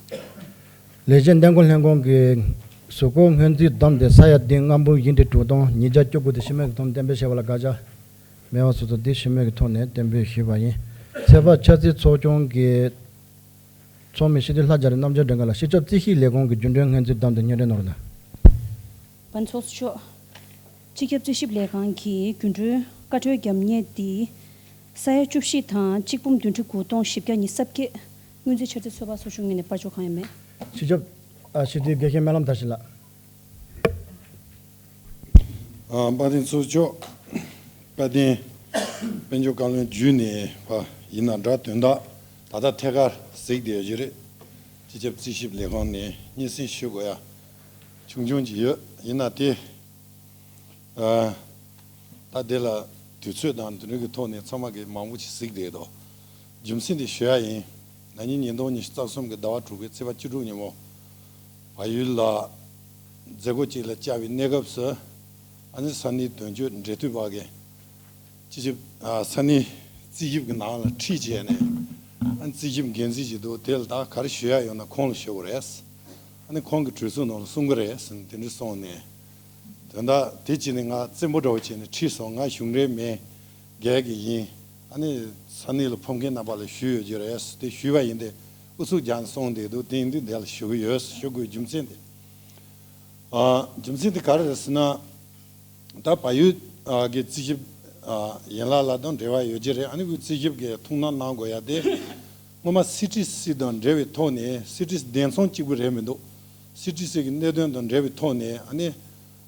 ལས་བྱེད་གནས་སྐོར་ལྷན་ཁང་གི་གཟུགས་སྐོར་སྔོན་རྩིས་བདམས་ཏེ་ས་ཡ་བདུན་ལྔ་འབུམ་བཞི་ཁྲི་དྲུག་སྟོང་ཉིས་བརྒྱ་བཅུ་དགུ་དེ་སྤྱི་མོས་ཀྱི་ཐོག་གཏན་འབེབས་བྱས་པ་ལ་དགག་བྱ་མེད་པ་སོང་ཙང་དེ་སྤྱི་མོས་ཀྱི་ཐོག་ནས་གཏན་འབེབས་ཞུས་པ་ཡིན། ཚོད་དཔག་འཆར་རྩིས་ཚོགས་ཆུང་གི་ཚོགས་མི་སྤྱི་འཐུས་ལྷ་རྒྱ་རི་རྣམ་རྒྱལ་སྒྲོལ་དཀར་ལགས་སྤྱི་ཁྱབ་རྩིས་ཞིབ་ལས་ཁུངས་ཀྱི་རྒྱུན་གྲོན་སྔོན་རྩིས་བདམས་ཏེ་སྙན་སྒྲོན་གནང་རོགས་གནང་། དཔལ་ལྡན་ཚོགས་གཙོ་མཆོག་སྤྱི་ཁྱབ་རྩིས་ཞིབ་ལས་ཁང་གི་རྒྱུན་གྲོན་བཀའ་འཁྲོལ་རྒྱབ་གཉེར་འདི་ས་ཡ་བཅུ་བཞི་དང་གཅིག་འབུམ་བདུན་ཁྲི་དགུ་སྟོང་བཞི་བརྒྱ་ཉི་ཤུ་རྩ་བརྒྱད། སྔོན་རྩིས་འཆར་རྩིས་ཚོད་དཔག་ཚོགས་ཆུང་ངོས་ནས་དཔར་འབྱོར་གང་ཡང་མེད། སྤྱི་ཁྱབ་ཨ་སྤྱི་འཐུས་དགེ་བཤེས་སྨོན་ལམ་མཐར་ཕྱིན་ལགས། ཨ་དཔལ་ལྡན་ཚོགས་གཙོ་མཆོག་དཔལ་ལྡན་དཔལ་འབྱོར་བཀའ་བློན་བརྒྱུད་ནས་ཕ་ཡིན་ན་འདྲ་དོན་དག་ད་ལྟ་ཐད་ཀར་གཟིགས་བསྡད་ཡོད་ཀྱི་རེད། སྤྱི་ཁྱབ་རྩིས་ཞིབ་ལས་ཁང་ནས་སྙན་སེང་ཞུ་དགོས་ཡ་ཆུང་ཆུང་ཅིག་ཡོད། ཡིན་ན་དེ་ཨ་ད་དེ་ལ་དུས་ཚོད་དང་དེ་འདྲ་གི་ཐོག་ནས་ཚང་མ་གི་མང་པོ་ཅིག་གཟིགས་བསྡད་འདུག་རྒྱུ་མཚན་དེ་ཞུ་ཡ་ཡིན། ན་ནིང་ཉིས་སྟོང་ཉི་ཤུ་རྩ་གསུམ་གི་ཟླ་བ་དྲུག་པའི་ཚེས་པ་བཅུ་དྲུག་ཉིན་མོ་བལ་ཡུལ་ལ་མཛད་སྒོ་ཅིག་ལ་བཅར་བའི་གནས་སྐབས་སུ་ཨ་ནི་ས་གནས་དོན་གཅོད་འབྲེལ་མཐུད་པ་གི་སྤྱི་ཁྱབ་ཨ་ས་གནས་རྩིས་ཞིབ་ཀྱི་ནང་ལ་ཁྲིད་བྱས་ནས་ཨ་ནི་རྩིས་ཞིབ་འགན་འཛིན་ཅིག་འདུག་དེ་ལ་ད་ག་རེ་ཞུ་ཡ་ཡོད་ན་ཁོང་ལ་ཞུ་དགོས་རེད། ཨ་ནི་ཁོང་གི་གྲོས་ཚོགས་ནང་ལ་གསུང་གི་རེད་ཟེར་ནས་དེ་འདྲ་གསུངས་ནས། དོན་དག་དེ་བྱས་ནས་ང་རྩེད་མོ་འདྲ་བོ་བྱས་ནས་ཁྲིད་སོང་། ང་གཞུང་འབྲེལ་མིན་རྒྱལ་གྱི་ཡིན། ཨ་ནི་ས་གནས་ལ་ཕོགས་མཁན་རྣམ་པ་ལ་ཞུས་ཡོད་ཀྱི་རེད་ཟེར་དེ་ཞུས་པ་ཡིན་ཏེ་ཨུ་ཚུགས་རྒྱག་ནས་གསུངས་བསྡད་འདུག་དེ་ཡིན་དུས་འདི་ལ་ཞུ་གི་ཡོད་ཞུ་དགོས་རྒྱུ་མཚན་དེ། ཨ་རྒྱུ་མཚན་དེ་ག་རེ་རེད་ཟེར་ན། ད་བལ་ཡུལ་ཨ་གི་རྩིས་ཞིབ་ཨ་ཡན་ལག་ལ་དང་འབྲེལ་བ་ཡོད་ཀྱི་རེད། ཨ་ནི་ཁོའི་རྩིས་ཞིབ་ཀྱི་ཐུགས་སྣང་གནང་དགོས་ཡ་དེ། སྔོན་མ་སི་ཊི་སི་དང་འབྲེལ་བའི་ཐོག་ནས་སི་ཊི་སི་བདེན་འཚོང་གཅིག་པུ་རེད་མི་འདུག་སི་ཊི་སི་གི་གནད་དོན་དང་འབྲེལ་བའི་ཐོག་ནས་ཨ་ནི་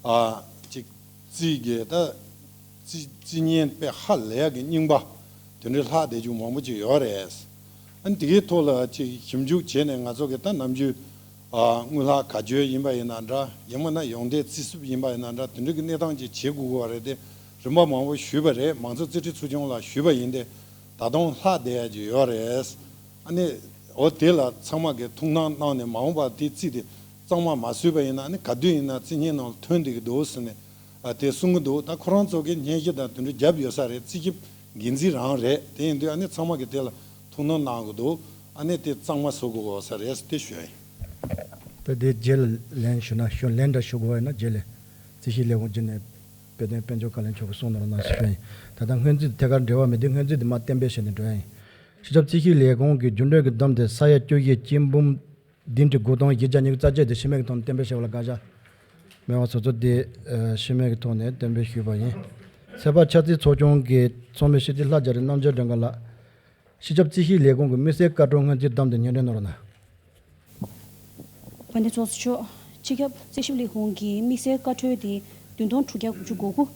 ཨ་ཅིག་རྩིས་ཀྱི་ད་རྩིས་རྩིས་གཉེར་དཔེ་ཧ་ལས་ཡ་གི་རྙིང་པ་དེ་འདྲའི་ལྷག་བསྡད་རྒྱུ་མང་པོ་ཅིག་ཡོད་རེད། ཨ་ནི་དེ་གའི་ཐོག་ལ་ཅིག་ཞིབ་འཇུག་བྱས་ནས་ང་ཚོ་གི་ད་ནམ་རྒྱུན། ཨ་དངུལ་ལྷག་བཀའ་བཀྱོན་ཡིན་པ་ཡིན་ན་འདྲ། ཡང་མིན་ན་ཡོང་འདེད་རྩིས་སུབ་ཡིན་པ་ཡིན་ན་འདྲ། དེ་འདྲ་གི་གནས་སྟངས་ཅིག་བྱེད་དགོས་ཀྱི་ཡོད་རེད་དེ། རིམ་པ་མང་པོ་ཞུས་པ་རེད། མང་གཙོ་རྩིས་ཁྲའི་ཚོགས་ཆུང་ལ་ཞུས་པ་ཡིན་ཏེ། ད་དུང་ལྷག་བསྡད་ཡ་ཅིག་ཡོད་རེད། ཨ་ནི་འོ་དེ་ལ་ཚང་མ་གི་ཐུགས་སྣང་གནང་ནས་མ་འོངས་པ་དེ་རྩིས་དེ་གཙང་མ་མ་བཟོས་པ་ཡིན་ན་ཨ་ནི་ག་དུས་ཡིན་ན་རྩིས་གཉེར་ནང་ལ་ཐོན་བསྡད་ཀྱི་འདུག་ཟེར་ནས། ཨ་དེ་གསུང་གི་འདུག་ད་ཁོ་རང་ཚོ་གི་སྙན་ཞུ་དང་དེ་འདྲ་བརྒྱབ་ཡོད་ས་རེད། རྩིས་ཞིབ་འགན་འཛིན་རང་རེད། དེ་ཡིན་དུས་ཨ་ནི་ཚང་མ་གི་དེ་ལ་ཐུགས་སྣང་གནང་དགོས་འདུག་ཨ་ནི་དེ་གཙང་མ་བཟོ་དགོས་ས་རེད་དེ་ཞུ་ཡ་ཡིན། ད་དེ་རྗེས་ལ་ལན་ཞུ་ན་ཞུ་ལན་འདྲ་ཞུ་དགོས་ཡོད་ན་རྗེས་ལ་རྩིས་ཞིབ་ལས་ཁུངས་བརྒྱུད་ནས་དཔལ་ལྡན་དཔལ་འབྱོར་བཀའ་བློན་མཆོག་གིས་གསུང་གནང་རོགས་གནང་ཞུ་ཡ་ཡིན། ད་ལྟ་སྔོན་རྩིས་དེ་ཐད་ཀར་འབྲེལ་བ་མེད་དུས་སྔོན་རྩིས་དེ་མར་གཏན་འབེབས་བྱས་ནས་འགྲོ་ཡ་ཡིན། སྤྱི་ཁྱབ་རྩིས་ཞིབ་ལས་ཁུངས་ཀྱི་རྒྱུན་གྲོན་གྱི་བདམས་ཏེ་ས་ཡ་བཅུ་བཞི་སྐྱིན་འབུམ་བདུན་ཁྲི་དགུ་སྟོང་བཞི་བརྒྱ་ཉི་ཤུ་རྩ་བརྒྱད་དེ་སྤྱི་མོས་ཀྱི་ཐོག་ནས་གཏན་འབེབས་བྱས་པ་ལ་དགག་བྱ་མེད་པ་སོ་སོ་དེ་ཨ་སྤྱི་མོས་ཀྱི་ཐོག་ནས་གཏན་འབེབས་ཞུས་པ་ཡིན། ཚོད་དཔག་འཆར་རྩིས་ཚོགས་ཆུང་གི་ཚོགས་མི་སྤྱི་འཐུས་ལྷ་རྒྱ་རི་རྣམ་རྒྱལ་སྒྲོལ་དཀར་ལགས། སྤྱི་ཁྱབ་རྩིས་ཞིབ་ལས་ཁུངས་ཀྱི་དམིགས་བསལ་བཀའ་འཁྲོལ་སྔོན་རྩིས་བདམས་ཏེ་སྙན་སྒྲོན་གནང་རོགས་གནང་། དཔལ་ལྡན་ཚོགས་གཙོ་མཆོག་སྤྱི་ཁྱབ་རྩིས་ཞིབ་ལས་ཁུངས་ཀྱི་དམིགས་བསལ་བཀའ་འཁྲོལ་དེ་བདུན་སྟོང་དྲུག་བརྒྱ་དགུ་བཅུ་གོ་དགུ།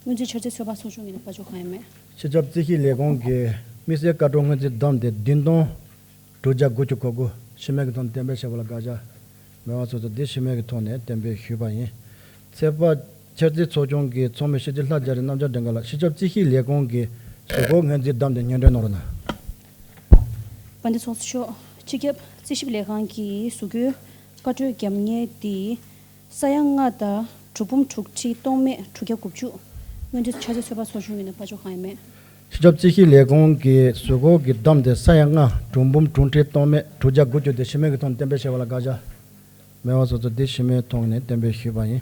སྔོན་རྩིས་འཆར་རྩིས་ཚོད་དཔག་ཚོགས་ཆུང་ངོས་ནས་དཔར་འབྱོར་གང་ཡང་མེད། སྤྱི་ཁྱབ་རྩིས་ཞིབ་ལས་ཁུངས་ཀྱི་དམིགས་བསལ་བཀའ་འཁྲོལ་སྔོན་རྩིས་བདམས་ཏེ་བདུན་སྟོང་དྲུག་བརྒྱ་དགུ་བཅུ་གོ་དགུ་སྤྱི་མོས་ཀྱི་ཐོག་གཏན་འབེབས་བྱས་པ་ལ་དགག་བྱ་མེད་པ་སོ་སོ་དེ་སྤྱི་མོས་ཀྱི་ཐོག་ནས་གཏན་འབེབས་ཞུས་པ་ཡིན། ཚོད་དཔག་འཆར་རྩིས་ཚོགས་ཆུང་གི་ཚོགས་མི་སྤྱི་འཐུས་ལྷ་རྒྱ་རི་རྣམ་རྒྱལ་སྒྲོལ་དཀར་ལགས། སྤྱི་ཁྱབ་རྩིས་ཞིབ་ལས་ཁུངས་ཀྱི་གཟུགས་སྐོར་སྔོན་རྩིས་བདམས་ཏེ་སྙན་སྒྲོན་གནང་རོགས་གནང་། དཔལ་ལྡན་ཚོགས་གཙོ་མཆོག་སྤྱི་ཁྱབ་རྩིས་ཞིབ་ལས་ཁང་གི་གཟུགས་སྐོར་བཀའ་འཁྲོལ་རྒྱབ་གཉེར་དེ་ས་ཡ་ལྔ་དང་དྲུག་འབུམ་དྲུག་ཁྲི་སྟོང་མེད་དྲུག་བརྒྱ་དགུ་བཅུ། སྔོན་རྩིས་འཆར་རྩིས་ཚོད་དཔག་ཚོགས་ཆུང་ངོས་ནས་དཔར་འབྱོར་གང་ཡང་མེད། སྤྱི་ཁྱབ་རྩིས་ཞིབ་ལས་ཁུངས་ཀྱི་གཟུགས་སྐོར་གྱི་བདམས་ཏེ་ས་ཡ་ལྔ་དྲུག་འབུམ་དྲུག་ཁྲི་སྟོང་མེད་དྲུག་བརྒྱ་དགུ་བཅུ་དེ་སྤྱི་མོས་ཀྱི་ཐོག་གཏན་འབེབས་བྱས་པ་ལ་དགག་བྱ་མེད་པ་སོ་སོ་དེ་སྤྱི་མོས་ཐོག་ནས་གཏན་འབེབས་ཞུས་པ་ཡིན།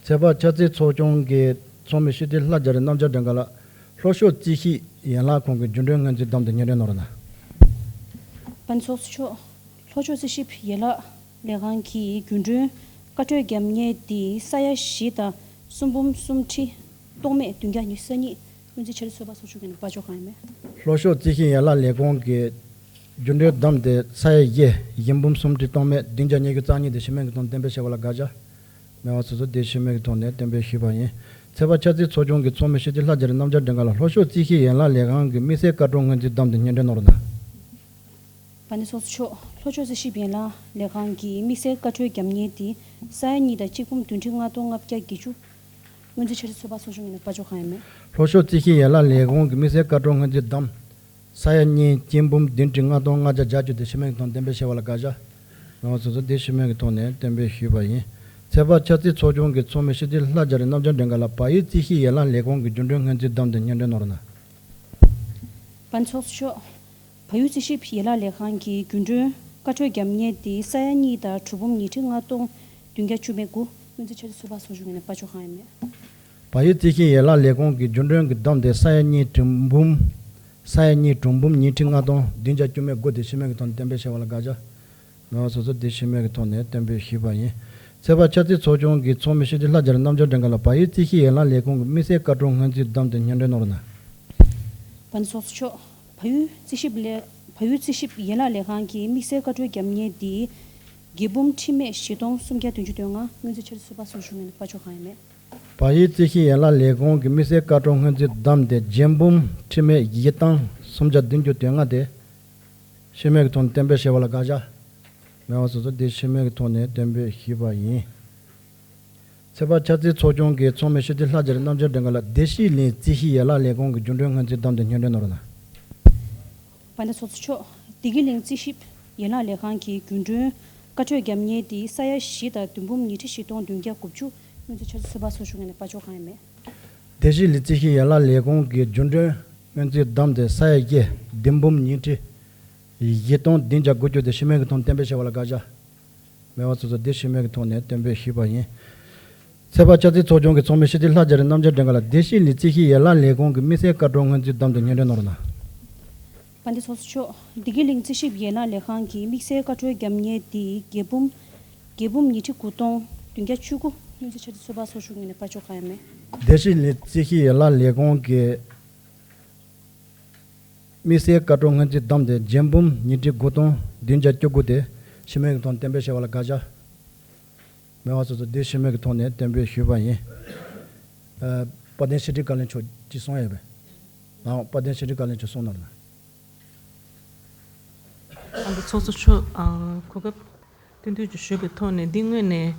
ཚོད་དཔག་འཆར་རྩིས་ཚོགས་ཆུང་གི་ཚོགས་མི་སྤྱི་འཐུས་ལྷ་རྒྱ་རི་རྣམ་རྒྱལ་སྒྲོལ་དཀར་ལགས། ལྷོ་ཕྱོགས་རྩིས་ཞིབ་ཡན་ལག་ཁང་གི་རྒྱུན་གྲོན་སྔོན་རྩིས་བདམས་ཏེ་སྙན་སྒྲོན་གནང་རོགས་གནང་། དཔལ་ལྡན་ཚོགས་གཙོ་མཆོག་ལྷོ་ཕྱོགས་རྩིས་ཞིབ་ཡན་ལག་ལས་ཁང་གི་རྒྱུན་གྲོན་བཀའ་འཁྲོལ་རྒྱབ་གཉེར་དེ་ས་ཡ་བཞི་དང་གསུམ་འབུམ་གསུམ་ཁྲི་སྟོང་མེད་བདུན་བརྒྱ་ཉི་ཤུ་རྩ་གཉིས། སྔོན་རྩིས་འཆར་རྩིས་ཚོད་དཔག་ཚོགས་ཆུང་ངོས་ནས་དཔར་འབྱོར་གང་ཡང་མེད། ལྷོ་ཕྱོགས་རྩིས་ཞིབ་ཡན་ལག་ལས་ཁང་གི་རྒྱུན་གྲོན་བདམས་ཏེ་ས་ཡ་བཞི་བཞི་འབུམ་གསུམ་ཁྲི་སྟོང་མེད་བདུན་བརྒྱ་ཉི་ཤུ་རྩ་གཉིས་དེ་སྤྱི་མོས་ཀྱི་ཐོག་གཏན་འབེབས་བྱས་པ་ལ་དགག་བྱ་མེད་པ་སོ་སོ་དེ་སྤྱི་མོས་ཀྱི་ཐོག་ནས་གཏན་འབེབས་ཞུས་པ་ཡིན། ཚོད་དཔག་འཆར་རྩིས་ཚོགས་ཆུང་གི་ཚོགས་མི་སྤྱི་འཐུས་ལྷ་རྒྱ་རི་རྣམ་རྒྱལ་སྒྲོལ་དཀར་ལགས། ལྷོ་ཕྱོགས་རྩིས་ཞིབ་ཡན་ལག་ལས་ཁང་གི་དམིགས་བསལ་བཀའ་འཁྲོལ་སྔོན་རྩིས་བདམས་ཏེ་སྙན་སྒྲོན་གནང་རོགས་གནང་། དཔལ་ལྡན་ཚོགས་གཙོ་མཆོག་ལྷོ་ཕྱོགས་རྩིས་ཞིབ་ཡན་ལག་ལས་ཁང་གི་དམིགས་བསལ་བཀའ་འཁྲོལ་རྒྱབ་གཉེར་དེ་ས་ཡ་གཉིས་དང་གཅིག་འབུམ་བདུན་ཁྲི་ལྔ་སྟོང་ལྔ་བརྒྱ་བརྒྱད་ཅུ། སྔོན་རྩིས་ཆ་རེ་ཚོད་དཔག་ཚོགས་ཆུང་ངོས་ནས་དཔལ་འབྱོར་གང་ཡིན་མེད། ལྷོ་ཕྱོགས་རྩིས་ཞིབ་ཡན་ལག་ལས་ཁུངས་ཀྱི་དམིགས་བསལ་བཀའ་འཁྲོལ་སྔོན་རྩིས་བདམས། ས་ཡ་གཉིས་སྐྱིན་འབུམ་བདུན་ཁྲི་ལྔ་སྟོང་ལྔ་བརྒྱ་བརྒྱད་ཅུ་དེ་ཤི་རྨས་ཀྱི་ཐོག་གཏན་འབེབས་བྱས་པ་ལ་དགག་བྱ། མི་དབང་ཚོགས་གཙོས་དེ་ཤི་རྨས་ཀྱི་ཐོག་ནས་གཏན་འབེབས་ཞུས་པ་ཡིན། ཚོད་དཔག་འཆར་རྩིས་ཚོགས་ཆུང་གི་ཚོགས་མི་ཕྱི་དྲིལ་ལྷ་རྒྱ་རི་རྣམ་རྒྱལ་སྒྲོལ་དཀར་ལགས། བལ་ཡུལ་རྩིས་ཞིབ་ཡན་ལག་ལས་ཁུངས་ཀྱི་རྒྱུན་གྲོན་སྔོན་རྩིས་བདམས་ཏེ་སྙན་སྒྲོན་གནང་རོགས་གནང་། དཔལ་ཚོགས་གཙོ་མཆོག་བལ་ཡུལ་རྩིས་ཞིབ་ཡན་ལག་ལས་ཁང་གི་རྒྱུན་གྲོན་བཀའ་འཁྲོལ་བརྒྱབ་མཁན་དེ་ས་ཡ་གཉིས་དང་གྲུ་འབུམ་ཉིས་ཁྲི་ལྔ་སྟོང་བདུན་བརྒྱ་བཅུ་མེད་དགུ། སྔོན་རྩིས་ཆ་རེ་ཚོད་དཔག་ཚོགས་ཆུང་ངོས་ནས་དཔལ་འབྱོར་གང་ཡིན་མེད། བལ་ཡུལ་རྩིས་ཞིབ་ཡན་ལག་ལས་ཁུངས་ཀྱི་རྒྱུན་གྲོན་གྱིས་བདམས་ཏེ་ས་ཡ་གཉིས་གྲུ་འབུམ། ས་ཡ་གཉིས་གྲུ་འབུམ་ཉིས་ཁྲི་ལྔ་སྟོང་བདུན་བརྒྱ་བཅུ་མེད་དགུ་དེ་ཤི་རྨས་ཀྱི་ཐོག་ནས་གཏན་འབེབས་བྱས་པ་ལ་དགག་བྱ། མི་དབང་ཚོགས་གཙོས་དེ་ཤི་རྨས་ཀྱི་ཐོག་ནས་གཏན་འབེབས་ཞུས་པ་ཡིན། ཚོད་དཔག་འཆར་རྩིས་ཚོགས་ཆུང་གི་ཚོགས་མི་ཕྱི་དྲིལ་ལྷ་རྒྱ་རི་རྣམ་རྒྱལ་སྒྲོལ་དཀར་ལགས། བལ་ཡུལ་རྩིས་ཞིབ་ཡན་ལག་ལས་ཁུངས་ཀྱི་དམིགས་བསལ་བཀའ་འཁྲོལ་སྔོན་རྩིས་བདམས་ཏེ་སྙན་སྒྲོན་གནང་རོགས་གནང་། དཔལ་ཚོགས་གཙོ་མཆོག་བལ་ཡུལ་རྩིས་ཞིབ་ལས། བལ་ཡུལ་རྩིས་ཞིབ་ཡན་ལག་ལས་ཁང་གིས་དམིགས་བསལ་བཀའ་འཁྲོལ་བརྒྱབ་མཁན་དེ། དགེ་འབུམ་ཁྲི་མེད་བཞི་སྟོང་སུམ་བརྒྱ་བདུན་ཅུ་དོན་ལྔ། སྔོན་རྩིས་ཆ་རེ་ཚོད་དཔག་ཚོགས་ཆུང་ངོས་ནས་དཔལ་འབྱོར་གང་ཡིན་མེད། བལ་ཡུལ་རྩིས་ཞིབ་ཡན་ལག་ལས་ཁུངས་ཀྱི་དམིགས་བསལ་བཀའ་འཁྲོལ་སྔོན་རྩིས་བདམས་ཏེ་རྒྱན་འབུམ་ཁྲི་མེད་བཞི་སྟོང་སུམ་བརྒྱ་བདུན་ཅུ་དོན་ལྔ་དེ། ཤི་རྨས་ཀྱི་ཐོག་ནས་གཏན་འབེབས་བྱས་པ་ལ་དགག་བྱ། མི་དབང་ཚོགས་གཙོས་དེ་ཤི་རྨས་ཀྱི་ཐོག་ནས་གཏན་འབེབས་ཞུས་པ་ཡིན། ཚོད་དཔག་འཆར་རྩིས་ཚོགས་ཆུང་གི་ཚོགས་མི་ཕྱི་དྲིལ་ལྷ་རྒྱ་རི་རྣམ་རྒྱལ་སྒྲོལ་དཀར་ལགས། བདེ་སྐྱིད་གླིང་རྩིས་ཞིབ་ཡན་ལག་ལས་ཁུངས་ཀྱི་རྒྱུན་གྲོན་སྔོན་རྩིས་བདམས་ཏེ་སྙན་སྒྲོན་གནང་རོགས་གནང་། དཔལ་ལྡན་ཚོགས་གཙོ་མཆོག་བདེ་སྐྱིད་གླིང་རྩིས་ཞིབ་ཡན་ལག་ལས་ཁང་གི་རྒྱུན་གྲོན་བཀའ་འཁྲོལ་བརྒྱབ་མཁན་དེ་ས་ཡ་བཞི་དང་བདུན་འབུམ་ཉིས་ཁྲི་བཞི་སྟོང་བདུན་བརྒྱ་དགུ་བཅུ། སྔོན་རྩིས་ཆ་རེ་ཚོད་དཔག་ཚོགས་ཆུང་ངོས་ནས་དཔལ་འབྱོར་གང་ཡིན་མེད། བདེ་སྐྱིད་གླིང་རྩིས་ཞིབ་ཡན་ལག་ལས་ཁུངས་ཀྱི་རྒྱུན་གྲོན་སྔོན་རྩིས་བདམས་ཏེ་ས་ཡ་བརྒྱད་བདུན་འབུམ་ཉིས་ཁྲི་བཞི་སྟོང་བདུན་བརྒྱ་དགུ་བཅུ་དེ་ཤི་རྨས་ཀྱི་ཐོག་གཏན་འབེབས་བྱས་པ་ལ་དགག་བྱ། མི་དབང་ཚོགས་གཙོས་དེ་ཤི་རྨས་ཀྱི་ཐོག་ནས་གཏན་འབེབས་ཞུས་པ་ཡིན། ཚོད་དཔག་འཆར་རྩིས་ཚོགས་ཆུང་གི་ཚོགས་མི་ཕྱི་དྲིལ་ལྷ་རྒྱ་རི་རྣམ་རྒྱལ་སྒྲོལ་དཀར་ལགས། བདེ་སྐྱིད་གླིང་རྩིས་ཞིབ་ཡན་ལག་ལས་ཁུངས་ཀྱི་དམིགས་བསལ་བཀའ་འཁྲོལ་སྔོན་རྩིས་བདམས་ཏེ་སྙན་སྒྲོན་གནང་རོགས་གནང་། དཔལ་ལྡན་ཚོགས་གཙོ་མཆོག་བདེ་སྐྱིད་གླིང་རྩིས་ཞིབ་ཡན་ལག་ལས་ཁང་གིས་དམིགས་བསལ་བཀའ་འཁྲོལ་བརྒྱབ་མཁན་དེ་དགེ་འབུམ། དགེ་འབུམ་ཉིས་ཁྲི་དགུ་སྟོང་བདུན་བརྒྱ་བཅུ་དགུ། སྔོན་རྩིས་ཆ་རེ་ཚོད་དཔག་ཚོགས་ཆུང་ངོས་ནས་དཔལ་འབྱོར་གང་ཡིན་མེད། བདེ་སྐྱིད་གླིང་རྩིས་ཞིབ་ཡན་ལག་ལས་ཁུངས་ཀྱི་དམིགས་བསལ་བཀའ་འཁྲོལ་སྔོན་རྩིས་བདམས་ཏེ་རྒྱན་འབུམ་ཉིས་ཁྲི་དགུ་སྟོང་བདུན་བརྒྱ་བཅུ་དགུ་དེ་ཤི་རྨས་ཀྱི་ཐོག་གཏན་འབེབས་བྱས་པ་ལ་དགག་བྱ། མི་དབང་ཚོགས་གཙོས་དེ་ཤི་རྨས་ཀྱི་ཐོག་ནས་གཏན་འབེབས་ཞུས་པ་ཡིན། ཨ། དཔལ་ལྡན་ཕྱི་དྲིལ་བཀའ་བློན་མཆོག་ཅིག་གསུང་ཡོད་པས། ལགས་འོང་། དཔལ་ལྡན་ཕྱི་དྲིལ་བཀའ་བློན་མཆོག་གསུང་གནང་རོགས་གནང་། ཨ་ནི་ཚོགས་གཙོ་མཆོག་ཨ། གོ་སྐབས་བསྟུན་ཐོག་ཅིག་ཞུས་པའི་ཐོག་ནས་འདི་སྔོན་ནས་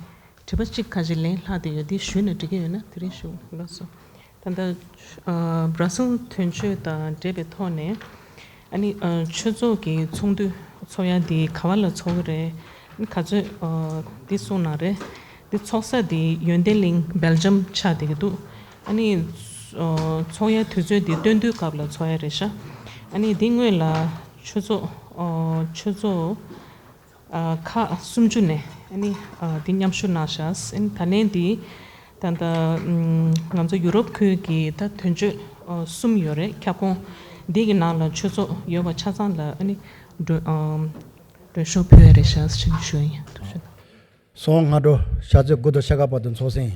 དྲི་བ་གཅིག་ཁ་ཅིག་ལན་ལྷག་བསྡད་ཡོད། འདི་ཞུས་ནས་འགྲིག་གི་ཡོད་ན་དེ་རིང་ཞུ། ལགས་སོ། ད་ལྟ་ཨ། སྦྲ་གསུམ་དོན་གཅོད་དང་འབྲེལ་བའི་ཐོག་ནས། ཨ་ནི་ཨ། ཆོས་ཚོགས་ཀྱི་ཚོགས་འདུ་ཚོགས་ཡ་འདི་ག་བ་ལ་ཚོགས་ཀྱི་རེད། ཨ་ནི་ག་ཚོད་ཨ། འདི་གསུངས་གནང་རེད། འདི་ཚོགས་ས་འདི་ཡོན་ཏན་གླིང་སྦེལ་ཇམ་ཆགས་བསྡད་ཀྱི་འདུག་ཨ་ནི་ཨ། ཚོགས་ཡ་དུས་ཚོད་འདི་སྟོན་དུས་སྐབས་ལ་ཚོགས་ཡ་རེད་ཤག་ཨ་ནི་འདི་སྔོན་ལ་ཆོས་ཚོགས་ཨ། ཆོས་ཚོགས་ཨ། ཁག་སུམ་ཅུ་ནས་ཨ་ནི་ཨ། འདི་མཉམ་ཞུགས་གནང་ཤག་ཨ་ནི་ད་ལན་འདི་ད་ལྟ་ང་ཚོ་ཡུ་རོབ་ཁུལ་གྱི་ད་དོན་གཅོད་ཨ། གསུམ་ཡོད་རེད། ཁྱབ་ཁོངས་འདི་གི་ནང་ལ་ཆོས་ཚོགས་ཡོད་པ་ཆ་ཚང་ལ་ཨ་ནི་མགྲོན་ཨ། མགྲོན་ཤོག་ཕུལ་ཡ་རེད་ཤག་ཅེས་ཞུ་ཡ་ཡིན། ཐུགས་རྗེ་ཆེ། སོང་སྔ་དྲོ་ཞག་ཚོད་དགུ་དང་ཕྱེད་ཀ་བར་དུ་འཚོགས་ཟིན།